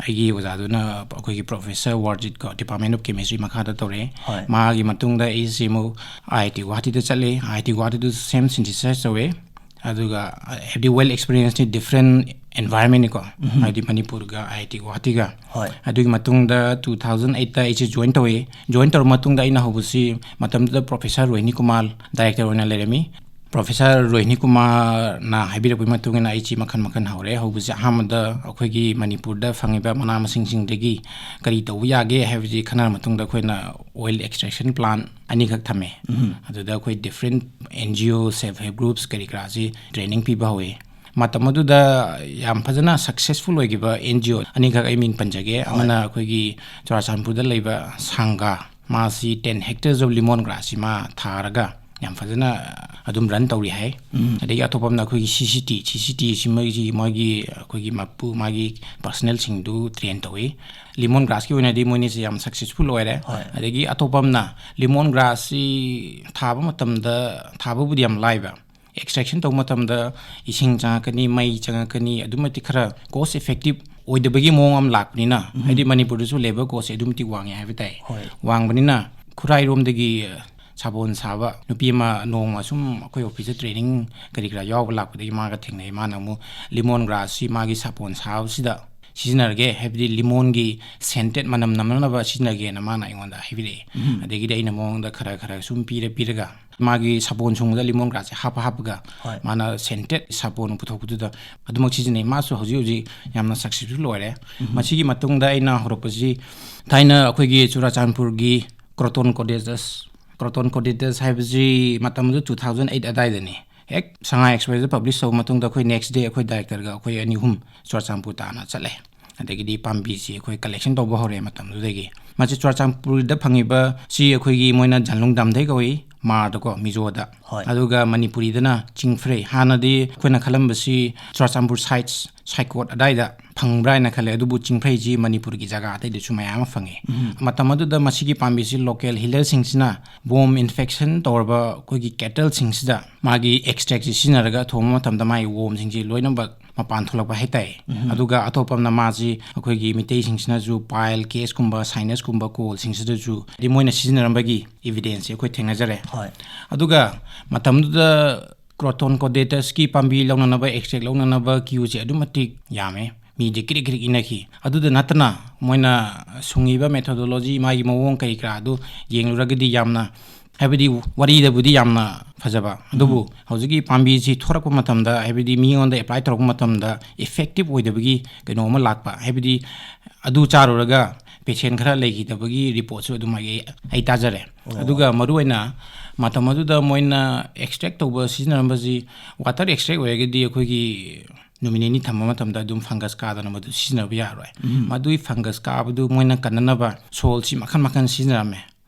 ꯑꯩꯒꯤ ꯑꯣꯖꯥꯗꯨꯅ ꯑꯩꯈꯣꯏꯒꯤ professor ꯋꯥꯔꯖꯤꯠ ꯀꯣ, Department of Chemistry ꯃꯈꯥꯗ ꯇꯧꯔꯛꯑꯦ꯫ ꯍꯣꯏ꯫ ꯃꯥꯒꯤ ꯃꯇꯨꯡꯗ ꯑꯩꯁꯦ ꯑꯃꯨꯛ IIT ꯒꯨꯋꯥꯍꯥꯇꯤꯗ ꯆꯠꯂꯦ꯫ IIT ꯒꯨꯋꯥꯍꯥꯇꯤꯗꯁꯨ same synthesize ꯇꯧꯋꯦ꯫ ꯑꯗꯨꯒ ꯍꯥꯏꯕꯗꯤ well experience ꯅꯤ, different environment ꯅꯤꯀꯣ꯫ ꯍꯥꯏꯗꯤ ꯃꯅꯤꯄꯨꯔꯒ IIT ꯒꯨꯋꯥꯍꯥꯇꯤꯒ꯫ ꯍꯣꯏ꯫ ꯑꯗꯨꯒꯤ ꯃꯇꯨꯡꯗ two thousand eight ꯇ ꯑꯩꯁꯦ join ꯇꯧꯋꯦ꯫ Join ꯇꯧꯔꯕ ꯃꯇꯨꯡꯗ ꯑꯩꯅ ꯍꯧꯕꯁꯤ ꯃꯇꯝꯗꯨꯗ professor ꯔꯣꯍꯤꯅꯤ ꯀꯨꯃꯥꯔ director ꯑꯣꯏꯅ ꯂꯩꯔꯝꯃꯤ꯫ Professor ꯔꯣꯍꯤꯅꯤ ꯀꯨꯃꯥꯔꯅ ꯍꯥꯏꯕꯤꯔꯛꯄꯒꯤ ꯃꯇꯨꯡ ꯏꯟꯅ ꯑꯩꯁꯤ ꯃꯈꯜ ꯃꯈꯜ ꯍꯧꯔꯦ꯫ ꯍꯧꯕꯁꯦ ꯑꯍꯥꯟꯕꯗ ꯑꯩꯈꯣꯏꯒꯤ ꯃꯅꯤꯄꯨꯔꯗ ꯐꯪꯉꯤꯕ ꯃꯅꯥ ꯃꯁꯤꯡꯁꯤꯡꯗꯒꯤ ꯀꯔꯤ ꯇꯧꯕ ꯌꯥꯒꯦ ꯍꯥꯏꯕꯁꯤ ꯈꯟꯅꯔ ꯃꯇꯨꯡꯗ ꯑꯩꯈꯣꯏꯅ oil extraction plant ꯑꯅꯤꯈꯛ ꯊꯝꯃꯦ꯫ ꯑꯗꯨꯗ ꯑꯩꯈꯣꯏ different NGO, self help groups ꯀꯔꯤ ꯀꯔꯥꯁꯤ training ꯄꯤꯕ ꯍꯧꯋꯤ꯫ ꯃꯇꯝ ꯑꯗꯨꯗ ꯌꯥꯝ ꯐꯖꯅ successful ꯑꯣꯏꯈꯤꯕ NGO ꯑꯅꯤꯈꯛ ꯑꯩ ꯃꯤꯡ ꯄꯟꯖꯒꯦ꯫ ꯑꯃꯅ ꯑꯩꯈꯣꯏꯒꯤ ꯆꯨꯔꯥꯆꯥꯟꯄꯨꯔꯗ ꯂꯩꯕ ꯁꯪꯒꯥ, ꯃꯥꯁꯤ ten hectares of lemon grass ꯁꯤ ꯃꯥ ꯊꯥꯔꯒ ꯌꯥꯝ ꯐꯖꯅ ꯑꯗꯨꯝ run ꯇꯧꯔꯤ ꯍꯥꯏ꯫ ꯑꯗꯒꯤ ꯑꯇꯣꯞꯄ ꯑꯃꯅ ꯑꯩꯈꯣꯏꯒꯤ CCT, CCT ꯁꯤ ꯃꯣꯏꯒꯤ, ꯃꯣꯏꯒꯤ ꯑꯩꯈꯣꯏꯒꯤ ꯃꯄꯨ, ꯃꯥꯒꯤ personnel ꯁꯤꯡꯗꯨ train ꯇꯧꯏ꯫ Lemon grass ꯀꯤ ꯑꯣꯏꯅꯗꯤ ꯃꯣꯏꯅꯤꯁꯦ ꯌꯥꯝ successful ꯑꯣꯏꯔꯦ꯫ ꯍꯣꯏ꯫ ꯑꯗꯒꯤ ꯑꯇꯣꯞꯄ ꯑꯃꯅ lemon grass ꯁꯤ ꯊꯥꯕ ꯃꯇꯝꯗ, ꯊꯥꯕꯕꯨꯗꯤ ꯌꯥꯝ ꯂꯥꯏꯕ, extraction ꯇꯧꯕ ꯃꯇꯝꯗ ꯏꯁꯤꯡ ꯆꯪꯉꯛꯀꯅꯤ, ꯃꯩ ꯆꯪꯉꯛꯀꯅꯤ, ꯑꯗꯨꯛ ꯃꯇꯤꯛ ꯈꯔ cost effective ꯑꯣꯏꯗꯕꯒꯤ ꯃꯑꯣꯡ ꯑꯃ ꯂꯥꯛꯄꯅꯤꯅ, ꯍꯥꯏꯗꯤ ꯃꯅꯤꯄꯨꯔꯗꯁꯨ labour cost ꯁꯦ ꯑꯗꯨꯛ ꯃꯇꯤꯛ ꯋꯥꯡꯉꯦ ꯍꯥꯏꯕ ꯇꯥꯏ꯫ ꯍꯣꯏ꯫ ꯋꯥꯡꯕꯅꯤꯅ ꯈꯨꯔꯥꯏꯔꯣꯝꯗꯒꯤ ꯁꯥꯄꯣꯟ ꯁꯥꯕ ꯅꯨꯄꯤ ꯑꯃ ꯅꯣꯡꯃ ꯁꯨꯝ ꯑꯩꯈꯣꯏ office ꯇ training ꯀꯔꯤ ꯀꯔꯥ ꯌꯥꯎꯕ ꯂꯥꯛꯄꯗꯒꯤ ꯃꯥꯒ ꯊꯦꯡꯅꯩ꯫ ꯃꯥꯅ ꯑꯃꯨꯛ lemon grass ꯁꯤ ꯃꯥꯒꯤ ꯁꯥꯄꯣꯟ ꯁꯥꯕꯁꯤꯗ ꯁꯤꯖꯤꯟꯅꯔꯒꯦ, ꯍꯥꯏꯕꯗꯤ lemon ꯒꯤ scented ꯃꯅꯝ ꯅꯝꯅꯅꯕ ꯁꯤꯖꯤꯟꯅꯒꯦꯅ ꯃꯥꯅ ꯑꯩꯉꯣꯟꯗ ꯍꯥꯏꯕꯤꯔꯛꯑꯦ꯫ ꯑꯗꯒꯤꯗꯤ ꯑꯩꯅ ꯃꯉꯣꯟꯗ ꯈꯔ ꯈꯔ ꯁꯨꯝ ꯄꯤꯔ ꯄꯤꯔꯒ ꯃꯥꯒꯤ ꯁꯥꯄꯣꯟ ꯁꯨꯡꯕꯗ lemon grass ꯁꯦ ꯍꯥꯞꯄ ꯍꯥꯞꯄꯒ ꯍꯣꯏ꯫ ꯃꯥꯅ scented ꯁꯥꯄꯣꯟ ꯄꯨꯊꯣꯛꯄꯗꯨꯗ ꯑꯗꯨꯃꯛ ꯁꯤꯖꯤꯟꯅꯩ꯫ ꯃꯥꯁꯨ ꯍꯧꯖꯤꯛ ꯍꯧꯖꯤꯛ ꯌꯥꯝꯅ successful ꯑꯣꯏꯔꯦ꯫ ꯃꯁꯤꯒꯤ ꯃꯇꯨꯡꯗ ꯑꯩꯅ ꯍꯧꯔꯛꯄꯁꯤ ꯊꯥꯏꯅ ꯑꯩꯈꯣꯏꯒꯤ ꯆꯨꯔꯥꯆꯥꯟꯄꯨꯔꯒꯤ Croton Cottages, Croton Cottages ꯍꯥꯏꯕꯁꯤ ꯃꯇꯝꯗꯨ two thousand eight ꯑꯗꯥꯏꯗꯅꯤ꯫ ꯍꯦꯛ ꯁꯉꯥꯏ Express ꯇ publish ꯇꯧꯕ ꯃꯇꯨꯡꯗ ꯑꯩꯈꯣꯏ next day ꯑꯩꯈꯣꯏ director ꯒ ꯑꯩꯈꯣꯏ ꯑꯅꯤ ꯑꯍꯨꯝ ꯆꯨꯔꯥꯆꯥꯟꯄꯨꯔ ꯇꯥꯟꯅ ꯆꯠꯂꯦ꯫ ꯑꯗꯒꯤꯗꯤ ꯄꯥꯝꯕꯤꯁꯤ ꯑꯩꯈꯣꯏ collection ꯇꯧꯕ ꯍꯧꯔꯛꯑꯦ ꯃꯇꯝꯗꯨꯗꯒꯤ꯫ ꯃꯁꯤ ꯆꯨꯔꯥꯆꯥꯟꯄꯨꯔꯗ ꯐꯪꯉꯤꯕ ꯁꯤ ꯑꯩꯈꯣꯏꯒꯤ ꯃꯣꯏꯅ ꯖꯥꯟꯂꯨꯡ ꯗꯥꯝꯗꯩ ꯀꯧꯏ꯫ ꯃꯥꯔꯗꯀꯣ, ꯃꯤꯖꯣꯗ꯫ ꯍꯣꯏ꯫ ꯑꯗꯨꯒ ꯃꯅꯤꯄꯨꯔꯤꯗꯅ ꯆꯤꯡꯐ꯭ꯔꯩ꯫ ꯍꯥꯟꯅꯗꯤ ꯑꯩꯈꯣꯏꯅ ꯈꯜꯂꯝꯕꯁꯤ ꯆꯨꯔꯥꯆꯥꯟꯄꯨꯔ ꯁꯥꯏꯠꯁ, ꯁꯥꯏꯀꯣꯠ ꯑꯗꯥꯏꯗ ꯐꯪꯕ꯭ꯔꯥ ꯍꯥꯏꯅ ꯈꯜꯂꯦ, ꯑꯗꯨꯕꯨ ꯆꯤꯡꯐ꯭ꯔꯩꯁꯤ ꯃꯅꯤꯄꯨꯔꯒꯤ ꯖꯒꯥ ꯑꯇꯩꯗꯁꯨ ꯃꯌꯥꯝ ꯑꯃ ꯐꯪꯉꯤ꯫ ꯃꯇꯝ ꯑꯗꯨꯗ ꯃꯁꯤꯒꯤ ꯄꯥꯝꯕꯤꯁꯤ ꯂꯣꯀꯦꯜ ꯍꯤꯂꯔꯁꯤꯡꯁꯤꯅ ꯋꯣꯝ ꯏꯟꯐꯦꯛꯁꯟ ꯇꯧꯔꯕ ꯑꯩꯈꯣꯏꯒꯤ ꯀꯦꯇꯜꯁꯤꯡꯁꯤꯗ ꯃꯥꯒꯤ ꯑꯦꯛꯁꯇ꯭ꯔꯦꯛꯁꯤ ꯁꯤꯖꯤꯟꯅꯔꯒ ꯊꯣꯡꯕ ꯃꯇꯝꯗ ꯃꯥꯒꯤ ꯋꯣꯝꯁꯤꯡꯁꯤ ꯂꯣꯏꯅꯃꯛ ꯃꯄꯥꯟ ꯊꯣꯛꯂꯛꯄ ꯍꯥꯏꯇꯥꯔꯦ꯫ ꯑꯗꯨꯒ ꯑꯇꯣꯞꯄ ꯑꯃꯅ ꯃꯥꯁꯤ ꯑꯩꯈꯣꯏꯒꯤ ꯃꯤꯇꯩꯁꯤꯡꯁꯤꯅꯁꯨ ꯄꯥꯏꯜ ꯀꯦꯁꯀꯨꯝꯕ, ꯁꯥꯏꯅꯁꯀꯨꯝꯕ ꯀꯣꯜꯁꯤꯡꯁꯤꯗꯁꯨ ꯍꯥꯏꯗꯤ ꯃꯣꯏꯅ ꯁꯤꯖꯤꯟꯅꯔꯝꯕꯒꯤ ꯏꯕꯤꯗꯦꯟꯁꯁꯦ ꯑꯩꯈꯣꯏ ꯊꯦꯡꯅꯖꯔꯦ꯫ ꯍꯣꯏ꯫ ꯑꯗꯨꯒ ꯃꯇꯝꯗꯨꯗ ꯀ꯭ꯔꯣꯇꯣꯟ ꯀꯣꯗꯦꯇꯁꯀꯤ ꯄꯥꯝꯕꯤ ꯂꯧꯅꯅꯕ, ꯑꯦꯛꯁꯇ꯭ꯔꯦꯛ ꯂꯧꯅꯅꯕ ꯀ꯭ꯌꯨꯁꯦ ꯑꯗꯨꯛ ꯃꯇꯤꯛ ꯌꯥꯝꯃꯦ꯫ ꯃꯤꯁꯦ ꯀ꯭ꯔꯤꯛ ꯀ꯭ꯔꯤꯛ ꯏꯟꯅꯈꯤ꯫ ꯑꯗꯨꯗ ꯅꯠꯇꯅ ꯃꯣꯏꯅ ꯁꯨꯡꯉꯤꯕ ꯃꯦꯊꯣꯗꯣꯂꯣꯖꯤ, ꯃꯥꯒꯤ ꯃꯑꯣꯡ ꯀꯔꯤ ꯀꯔꯥ ꯑꯗꯨ ꯌꯦꯡꯂꯨꯔꯒꯗꯤ ꯌꯥꯝꯅ, ꯍꯥꯏꯕꯗꯤ ꯋꯥꯔꯤꯗꯕꯨꯗꯤ ꯌꯥꯝꯅ ꯐꯖꯕ, ꯑꯗꯨꯕꯨ ꯍꯧꯖꯤꯛꯀꯤ ꯄꯥꯝꯕꯤꯁꯤ ꯊꯣꯔꯛꯄ ꯃꯇꯝꯗ, ꯍꯥꯏꯕꯗꯤ ꯃꯤꯉꯣꯟꯗ ꯑꯦꯄ꯭ꯂꯥꯏ ꯇꯧꯔꯛꯄ ꯃꯇꯝꯗ ꯏꯐꯦꯛꯇꯤꯞ ꯑꯣꯏꯗꯕꯒꯤ ꯀꯩꯅꯣ ꯑꯃ ꯂꯥꯛꯄ, ꯍꯥꯏꯕꯗꯤ ꯑꯗꯨ ꯆꯥꯔꯨꯔꯒ ꯄꯦꯁꯦꯟ ꯈꯔ ꯂꯩꯈꯤꯗꯕꯒꯤ ꯔꯤꯄꯣꯔꯠꯁꯨ ꯑꯗꯨꯝ ꯑꯩ, ꯑꯩ ꯇꯥꯖꯔꯦ꯫ ꯑꯗꯨꯒ ꯃꯔꯨꯑꯣꯏꯅ ꯃꯇꯝ ꯑꯗꯨꯗ ꯃꯣꯏꯅ ꯑꯦꯛꯁꯇ꯭ꯔꯦꯛ ꯇꯧꯕ ꯁꯤꯖꯤꯟꯅꯔꯝꯕꯁꯤ, ꯋꯥꯇꯔ ꯑꯦꯛꯁꯇ꯭ꯔꯦꯛ ꯑꯣꯏꯔꯒꯗꯤ ꯑꯩꯈꯣꯏꯒꯤ ꯅꯨꯃꯤꯠ ꯅꯤꯅꯤ ꯊꯝꯕ ꯃꯇꯝꯗ ꯑꯗꯨꯝ ꯐꯪꯒꯁ ꯀꯥꯗꯅ ꯃꯗꯨ ꯁꯤꯖꯤꯟꯅꯕ ꯌꯥꯔꯣꯏ꯫ ꯃꯗꯨꯒꯤ ꯐꯪꯒꯁ ꯀꯥꯕꯗꯨ ꯃꯣꯏꯅ ꯀꯟꯅꯅꯕ ꯁꯣꯜꯁꯤ ꯃꯈꯜ ꯃꯈꯜ ꯁꯤꯖꯤꯟꯅꯔꯝꯃꯦ꯫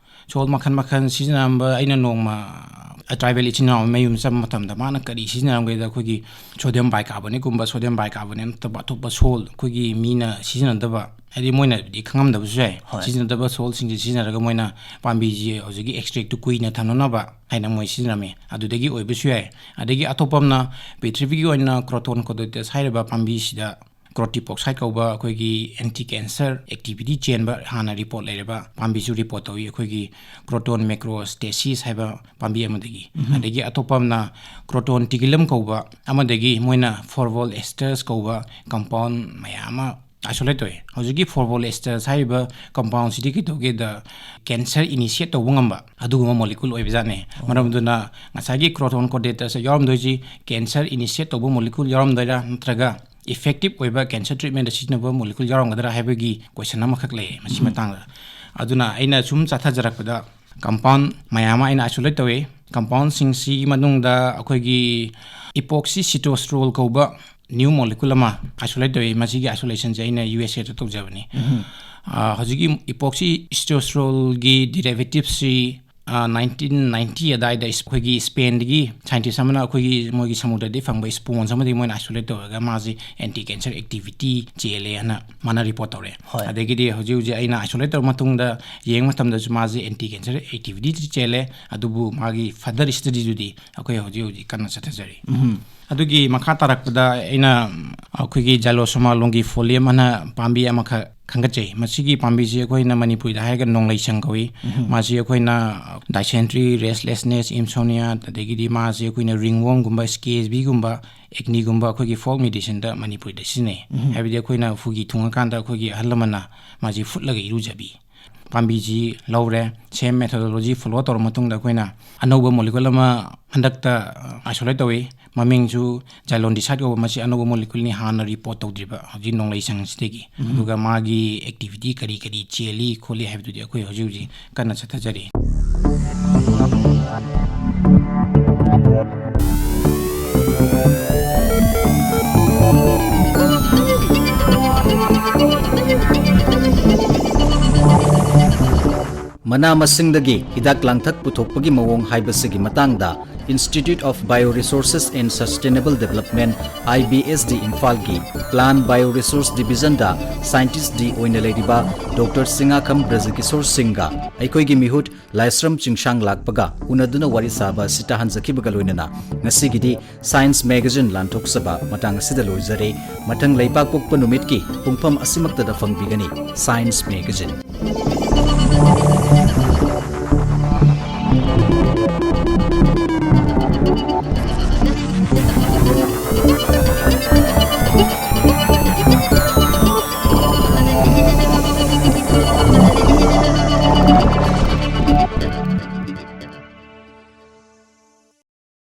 ꯁꯣꯜ ꯃꯈꯜ ꯃꯈꯜ ꯁꯤꯖꯤꯟꯅꯔꯝꯕ ꯑꯩꯅ ꯅꯣꯡꯃ ꯇ꯭ꯔꯥꯏꯕꯦꯜ ꯏꯆꯤꯟ ꯏꯅꯥꯎ ꯑꯃ ꯃꯌꯨꯝ ꯆꯠꯄ ꯃꯇꯝꯗ ꯃꯥꯅ ꯀꯔꯤ ꯁꯤꯖꯤꯟꯅꯔꯝꯒꯦꯗ ꯑꯩꯈꯣꯏꯒꯤ ꯁꯣꯗꯤꯌꯝ ꯕꯥꯏꯀꯥꯔꯕꯣꯅꯦꯠꯀꯨꯝꯕ, ꯁꯣꯗꯤꯌꯝ ꯕꯥꯏꯀꯥꯔꯕꯣꯅꯦꯠ ꯅꯠꯇꯕ ꯑꯇꯣꯞꯄ ꯁꯣꯜ ꯑꯩꯈꯣꯏꯒꯤ ꯃꯤꯅ ꯁꯤꯖꯤꯟꯅꯗꯕ, ꯍꯥꯏꯗꯤ ꯃꯣꯏꯅꯗꯤ ꯈꯪꯉꯝꯗꯕꯁꯨ ꯌꯥꯏ, ꯍꯣꯏ꯫ ꯁꯤꯖꯤꯟꯅꯗꯕ ꯁꯣꯜꯁꯤꯡꯁꯦ ꯁꯤꯖꯤꯟꯅꯔꯒ ꯃꯣꯏꯅ ꯄꯥꯝꯕꯤꯁꯤ ꯍꯧꯖꯤꯛꯀꯤ ꯑꯦꯛꯁꯇ꯭ꯔꯦꯛꯇꯨ ꯀꯨꯏꯅ ꯊꯝꯅꯅꯕ ꯍꯥꯏꯅ ꯃꯣꯏ ꯁꯤꯖꯤꯟꯅꯔꯝꯃꯤ꯫ ꯑꯗꯨꯗꯒꯤ ꯑꯣꯏꯕꯁꯨ ꯌꯥꯏ꯫ ꯑꯗꯒꯤ ꯑꯇꯣꯞꯄ ꯑꯃꯅ ꯄ꯭ꯔꯤꯊꯤꯕꯤꯒꯤ ꯑꯣꯏꯅ ꯀ꯭ꯔꯣꯇꯣꯟ ꯀꯣꯗꯣꯇꯦꯁ ꯍꯥꯏꯔꯤꯕ ꯄꯥꯝꯕꯤꯁꯤꯗ ꯀ꯭ꯔꯣꯇꯤꯄꯣꯛꯁꯥꯏꯠ ꯀꯧꯕ ꯑꯩꯈꯣꯏꯒꯤ ꯑꯦꯟꯇꯤ ꯀꯦꯟꯁꯔ ꯑꯦꯛꯇꯤꯚꯤꯇꯤ ꯆꯦꯟꯕ ꯍꯥꯟꯅ ꯔꯤꯄꯣꯔꯠ ꯂꯩꯔꯕ ꯄꯥꯝꯕꯤꯁꯨ ꯔꯤꯄꯣꯔꯠ ꯇꯧꯏ, ꯑꯩꯈꯣꯏꯒꯤ ꯀ꯭ꯔꯣꯇꯣꯟ ꯃꯦꯀ꯭ꯔꯣꯁꯇꯦꯁꯤꯁ ꯍꯥꯏꯕ ꯄꯥꯝꯕꯤ ꯑꯃꯗꯒꯤ꯫ ꯑꯗꯒꯤ ꯑꯇꯣꯞꯄ ꯑꯃꯅ ꯀ꯭ꯔꯣꯇꯣꯟ ꯇꯤꯒꯤꯂꯝ ꯀꯧꯕ ꯑꯃꯗꯒꯤ ꯃꯣꯏꯅ ꯐꯣꯔꯕꯣꯜ ꯑꯦꯁꯇꯔꯁ ꯀꯧꯕ ꯀꯝꯄꯥꯎꯟ ꯃꯌꯥꯝ ꯑꯃ ꯑꯥꯏꯁꯣꯂꯦꯠ ꯇꯧꯏ꯫ ꯍꯧꯖꯤꯛꯀꯤ ꯐꯣꯔꯕꯣꯜ ꯑꯦꯁꯇꯔꯁ ꯍꯥꯏꯔꯤꯕ ꯀꯝꯄꯥꯎꯟꯁꯤꯗꯤ ꯀꯩꯗꯧꯒꯦꯗ, ꯀꯦꯟꯁꯔ ꯏꯅꯤꯁꯤꯌꯦꯠ ꯇꯧꯕ ꯉꯝꯕ ꯑꯗꯨꯒꯨꯝꯕ ꯃꯣꯂꯤꯀꯨꯜ ꯑꯣꯏꯕꯖꯥꯠꯅꯤ꯫ ꯃꯔꯝ ꯑꯗꯨꯅ ꯉꯁꯥꯏꯒꯤ ꯀ꯭ꯔꯣꯇꯣꯟ ꯀꯣꯗꯦꯇꯁꯇ ꯌꯥꯎꯔꯝꯗꯣꯏꯁꯤ ꯀꯦꯟꯁꯔ ꯏꯅꯤꯁꯤꯌꯦꯠ ꯇꯧꯕ ꯃꯣꯂꯤꯀꯨꯜ ꯌꯥꯎꯔꯝꯗꯣꯏꯔꯥ, ꯅꯠꯇ꯭ꯔꯒ ꯏꯐꯦꯛꯇꯤꯞ ꯑꯣꯏꯕ ꯀꯦꯟꯁꯔ ꯇ꯭ꯔꯤꯠꯃꯦꯟꯗ ꯁꯤꯖꯤꯟꯅꯕ ꯃꯣꯂꯤꯀꯨꯜ ꯌꯥꯎꯔꯝꯒꯗ꯭ꯔꯥ ꯍꯥꯏꯕꯒꯤ ꯀꯣꯏꯁꯟ ꯑꯃꯈꯛ ꯂꯩꯌꯦ ꯃꯁꯤ ꯃꯇꯥꯡꯗ꯫ ꯑꯗꯨꯅ ꯑꯩꯅ ꯁꯨꯝ ꯆꯠꯊꯖꯔꯛꯄꯗ ꯀꯝꯄꯥꯎꯟ ꯃꯌꯥꯝ ꯑꯃ ꯑꯩꯅ ꯑꯥꯏꯁꯣꯂꯦꯠ ꯇꯧꯏ꯫ ꯀꯝꯄꯥꯎꯟꯁꯤꯡꯁꯤꯒꯤ ꯃꯅꯨꯡꯗ ꯑꯩꯈꯣꯏꯒꯤ ꯏꯄꯣꯛꯁꯤ ꯁꯤꯇꯣꯁꯇ꯭ꯔꯣꯜ ꯀꯧꯕ ꯅ꯭ꯌꯨ ꯃꯣꯂꯤꯀꯨꯜ ꯑꯃ ꯑꯥꯏꯁꯣꯂꯦꯠ ꯇꯧꯏ꯫ ꯃꯁꯤꯒꯤ ꯑꯥꯏꯁꯣꯂꯦꯁꯟꯁꯦ ꯑꯩꯅ ꯌꯨ ꯑꯦꯁ ꯑꯦꯗ ꯇꯧꯖꯕꯅꯤ꯫ ꯑꯥ, ꯍꯧꯖꯤꯛꯀꯤ ꯏꯄꯣꯛꯁꯤ ꯁꯤꯇꯣꯁꯇ꯭ꯔꯣꯜꯒꯤ ꯗꯤꯔꯥꯏꯚꯦꯇꯤꯞꯁꯤ ꯅꯥꯏꯟꯇꯤꯟ ꯅꯥꯏꯟꯇꯤ ꯑꯗꯥꯏꯗ ꯑꯩꯈꯣꯏꯒꯤ ꯁ꯭ꯄꯦꯟꯗꯒꯤ ꯁꯥꯏꯟꯇꯤꯁ ꯑꯃꯅ ꯑꯩꯈꯣꯏꯒꯤ ꯃꯣꯏꯒꯤ ꯁꯃꯨꯗ꯭ꯔꯗꯒꯤ ꯐꯪꯕ ꯁ꯭ꯄꯣꯟꯖ ꯑꯃꯗꯒꯤ ꯃꯣꯏꯅ ꯑꯥꯏꯁꯣꯂꯦꯠ ꯇꯧꯔꯒ ꯃꯥꯁꯤ ꯑꯦꯟꯇꯤ ꯀꯦꯟꯁꯔ ꯑꯦꯛꯇꯤꯚꯤꯇꯤ ꯆꯦꯜꯂꯦ ꯍꯥꯏꯅ ꯃꯥꯅ ꯔꯤꯄꯣꯔꯠ ꯇꯧꯔꯛꯑꯦ꯫ ꯍꯣꯏ꯫ ꯑꯗꯒꯤꯗꯤ ꯍꯧꯖꯤꯛ ꯍꯧꯖꯤꯛ ꯑꯩꯅ ꯑꯥꯏꯁꯣꯂꯦꯠ ꯇꯧꯔ ꯃꯇꯨꯡꯗ ꯌꯦꯡꯕ ꯃꯇꯝꯗꯁꯨ ꯃꯥꯁꯤ ꯑꯦꯟꯇꯤ ꯀꯦꯟꯁꯔ ꯑꯦꯛꯇꯤꯚꯤꯇꯤ ꯆꯦꯜꯂꯦ, ꯑꯗꯨꯕꯨ ꯃꯥꯒꯤ ꯐꯔꯗꯔ ꯁ꯭ꯇꯗꯤꯗꯨꯗꯤ ꯑꯩꯈꯣꯏ ꯍꯧꯖꯤꯛ ꯍꯧꯖꯤꯛ ꯀꯟꯅ ꯆꯠꯊꯖꯔꯤ꯫ ꯑꯗꯨꯒꯤ ꯃꯈꯥ ꯇꯥꯔꯛꯄꯗ ꯑꯩꯅ ꯑꯩꯈꯣꯏꯒꯤ Xylosoma longifolium ꯑꯅ ꯄꯥꯝꯕꯤ ꯑꯃꯈꯛ ꯈꯟꯒꯠꯆꯩ꯫ ꯃꯁꯤꯒꯤ ꯄꯥꯝꯕꯤꯁꯤ ꯑꯩꯈꯣꯏꯅ ꯃꯅꯤꯄꯨꯔꯤꯗ ꯍꯥꯏꯔꯒ ꯅꯣꯡꯂꯩꯁꯪ ꯀꯧꯏ꯫ ꯃꯥꯁꯤ ꯑꯩꯈꯣꯏꯅ ꯗꯥꯏꯁꯦꯟꯇ꯭ꯔꯤ, ꯔꯦꯁꯂꯦꯁꯅꯦꯁ, ꯏꯟꯁꯣꯝꯅꯤꯌꯥ, ꯑꯗꯒꯤꯗꯤ ꯃꯥꯁꯤ ꯑꯩꯈꯣꯏꯅ ꯔꯤꯡꯋꯣꯔꯝꯒꯨꯝꯕ, ꯁ꯭ꯀꯦꯕꯤꯒꯨꯝꯕ, ꯑꯦꯛꯅꯤꯒꯨꯝꯕ ꯑꯩꯈꯣꯏꯒꯤ ꯐꯣꯛ ꯃꯦꯗꯤꯁꯤꯟꯗ ꯃꯅꯤꯄꯨꯔꯤꯗ ꯁꯤꯖꯤꯟꯅꯩ꯫ ꯍꯥꯏꯕꯗꯤ ꯑꯩꯈꯣꯏꯅ ꯍꯨꯒꯤ ꯊꯨꯡꯉꯀꯥꯟꯗ ꯑꯩꯈꯣꯏꯒꯤ ꯑꯍꯜ ꯂꯃꯟꯅ ꯃꯥꯁꯤ ꯐꯨꯠꯂꯒ ꯏꯔꯨꯖꯕꯤ꯫ ꯄꯥꯝꯕꯤꯁꯤ ꯂꯧꯔꯦ, ꯁꯦꯝ ꯃꯦꯊꯣꯗꯣꯂꯣꯖꯤ ꯐꯣꯂꯣ ꯇꯧꯔ ꯃꯇꯨꯡꯗ ꯑꯩꯈꯣꯏꯅ ꯑꯅꯧꯕ ꯃꯣꯂꯤꯀꯨꯜ ꯑꯃ ꯍꯟꯗꯛꯇ ꯑꯥꯏꯁꯣꯂꯦꯠ ꯇꯧꯏ꯫ ꯃꯃꯤꯡꯁꯨ ꯖꯥꯏꯂꯣꯟꯗꯤꯁꯥꯏꯠ ꯀꯧꯕ, ꯃꯁꯤ ꯑꯅꯧꯕ ꯃꯣꯂꯤꯀꯨꯜꯅꯤ, ꯍꯥꯟꯅ ꯔꯤꯄꯣꯔꯠ ꯇꯧꯗ꯭ꯔꯤꯕ ꯍꯧꯖꯤꯛ ꯅꯣꯡꯂꯩꯁꯪꯁꯤꯗꯒꯤ꯫ ꯑꯗꯨꯒ ꯃꯥꯒꯤ ꯑꯦꯛꯇꯤꯚꯤꯇꯤ ꯀꯔꯤ ꯀꯔꯤ ꯆꯦꯜꯂꯤ ꯈꯣꯠꯂꯤ ꯍꯥꯏꯕꯗꯨꯗꯤ ꯑꯩꯈꯣꯏ ꯍꯧꯖꯤꯛ ꯍꯧꯖꯤꯛ ꯀꯟꯅ ꯆꯠꯊꯖꯔꯤ꯫ ꯃꯅꯥ ꯃꯁꯤꯡꯗꯒꯤ ꯍꯤꯗꯥꯛ ꯂꯥꯡꯊꯛ ꯄꯨꯊꯣꯛꯄꯒꯤ ꯃꯑꯣꯡ ꯍꯥꯏꯕꯁꯤꯒꯤ ꯃꯇꯥꯡꯗ Institute of Bioresources and Sustainable Development, I B S D, ꯏꯝꯐꯥꯜꯒꯤ Plant Bioresource Divisionꯗ scientistꯗꯤ ꯑꯣꯏꯅ ꯂꯩꯔꯤꯕ ꯗꯣꯛꯇꯔ ꯁꯤꯡꯉꯥꯈꯝ ꯕ꯭ꯔꯖꯀꯤꯁꯣꯔ ꯁꯤꯡꯒ ꯑꯩꯈꯣꯏꯒꯤ ꯃꯤꯍꯨꯠ ꯂꯥꯏꯁ꯭ꯔꯝ ꯆꯤꯡꯁꯥꯡ ꯂꯥꯛꯄꯒ ꯎꯅꯗꯨꯅ ꯋꯥꯔꯤ ꯁꯥꯕ ꯑꯁꯤ ꯇꯥꯍꯟꯖꯈꯤꯕꯒ ꯂꯣꯏꯅꯅ ꯉꯁꯤꯒꯤꯗꯤ Science Magazine ꯂꯥꯟꯊꯣꯛꯆꯕ ꯃꯇꯥꯡ ꯑꯁꯤꯗ ꯂꯣꯏꯖꯔꯦ꯫ ꯃꯊꯪ ꯂꯩꯄꯥꯛꯄꯣꯛꯄ ꯅꯨꯃꯤꯠꯀꯤ ꯄꯨꯡꯐꯝ ꯑꯁꯤꯃꯛꯇꯗ ꯐꯪꯕꯤꯒꯅꯤ Science Magazine꯫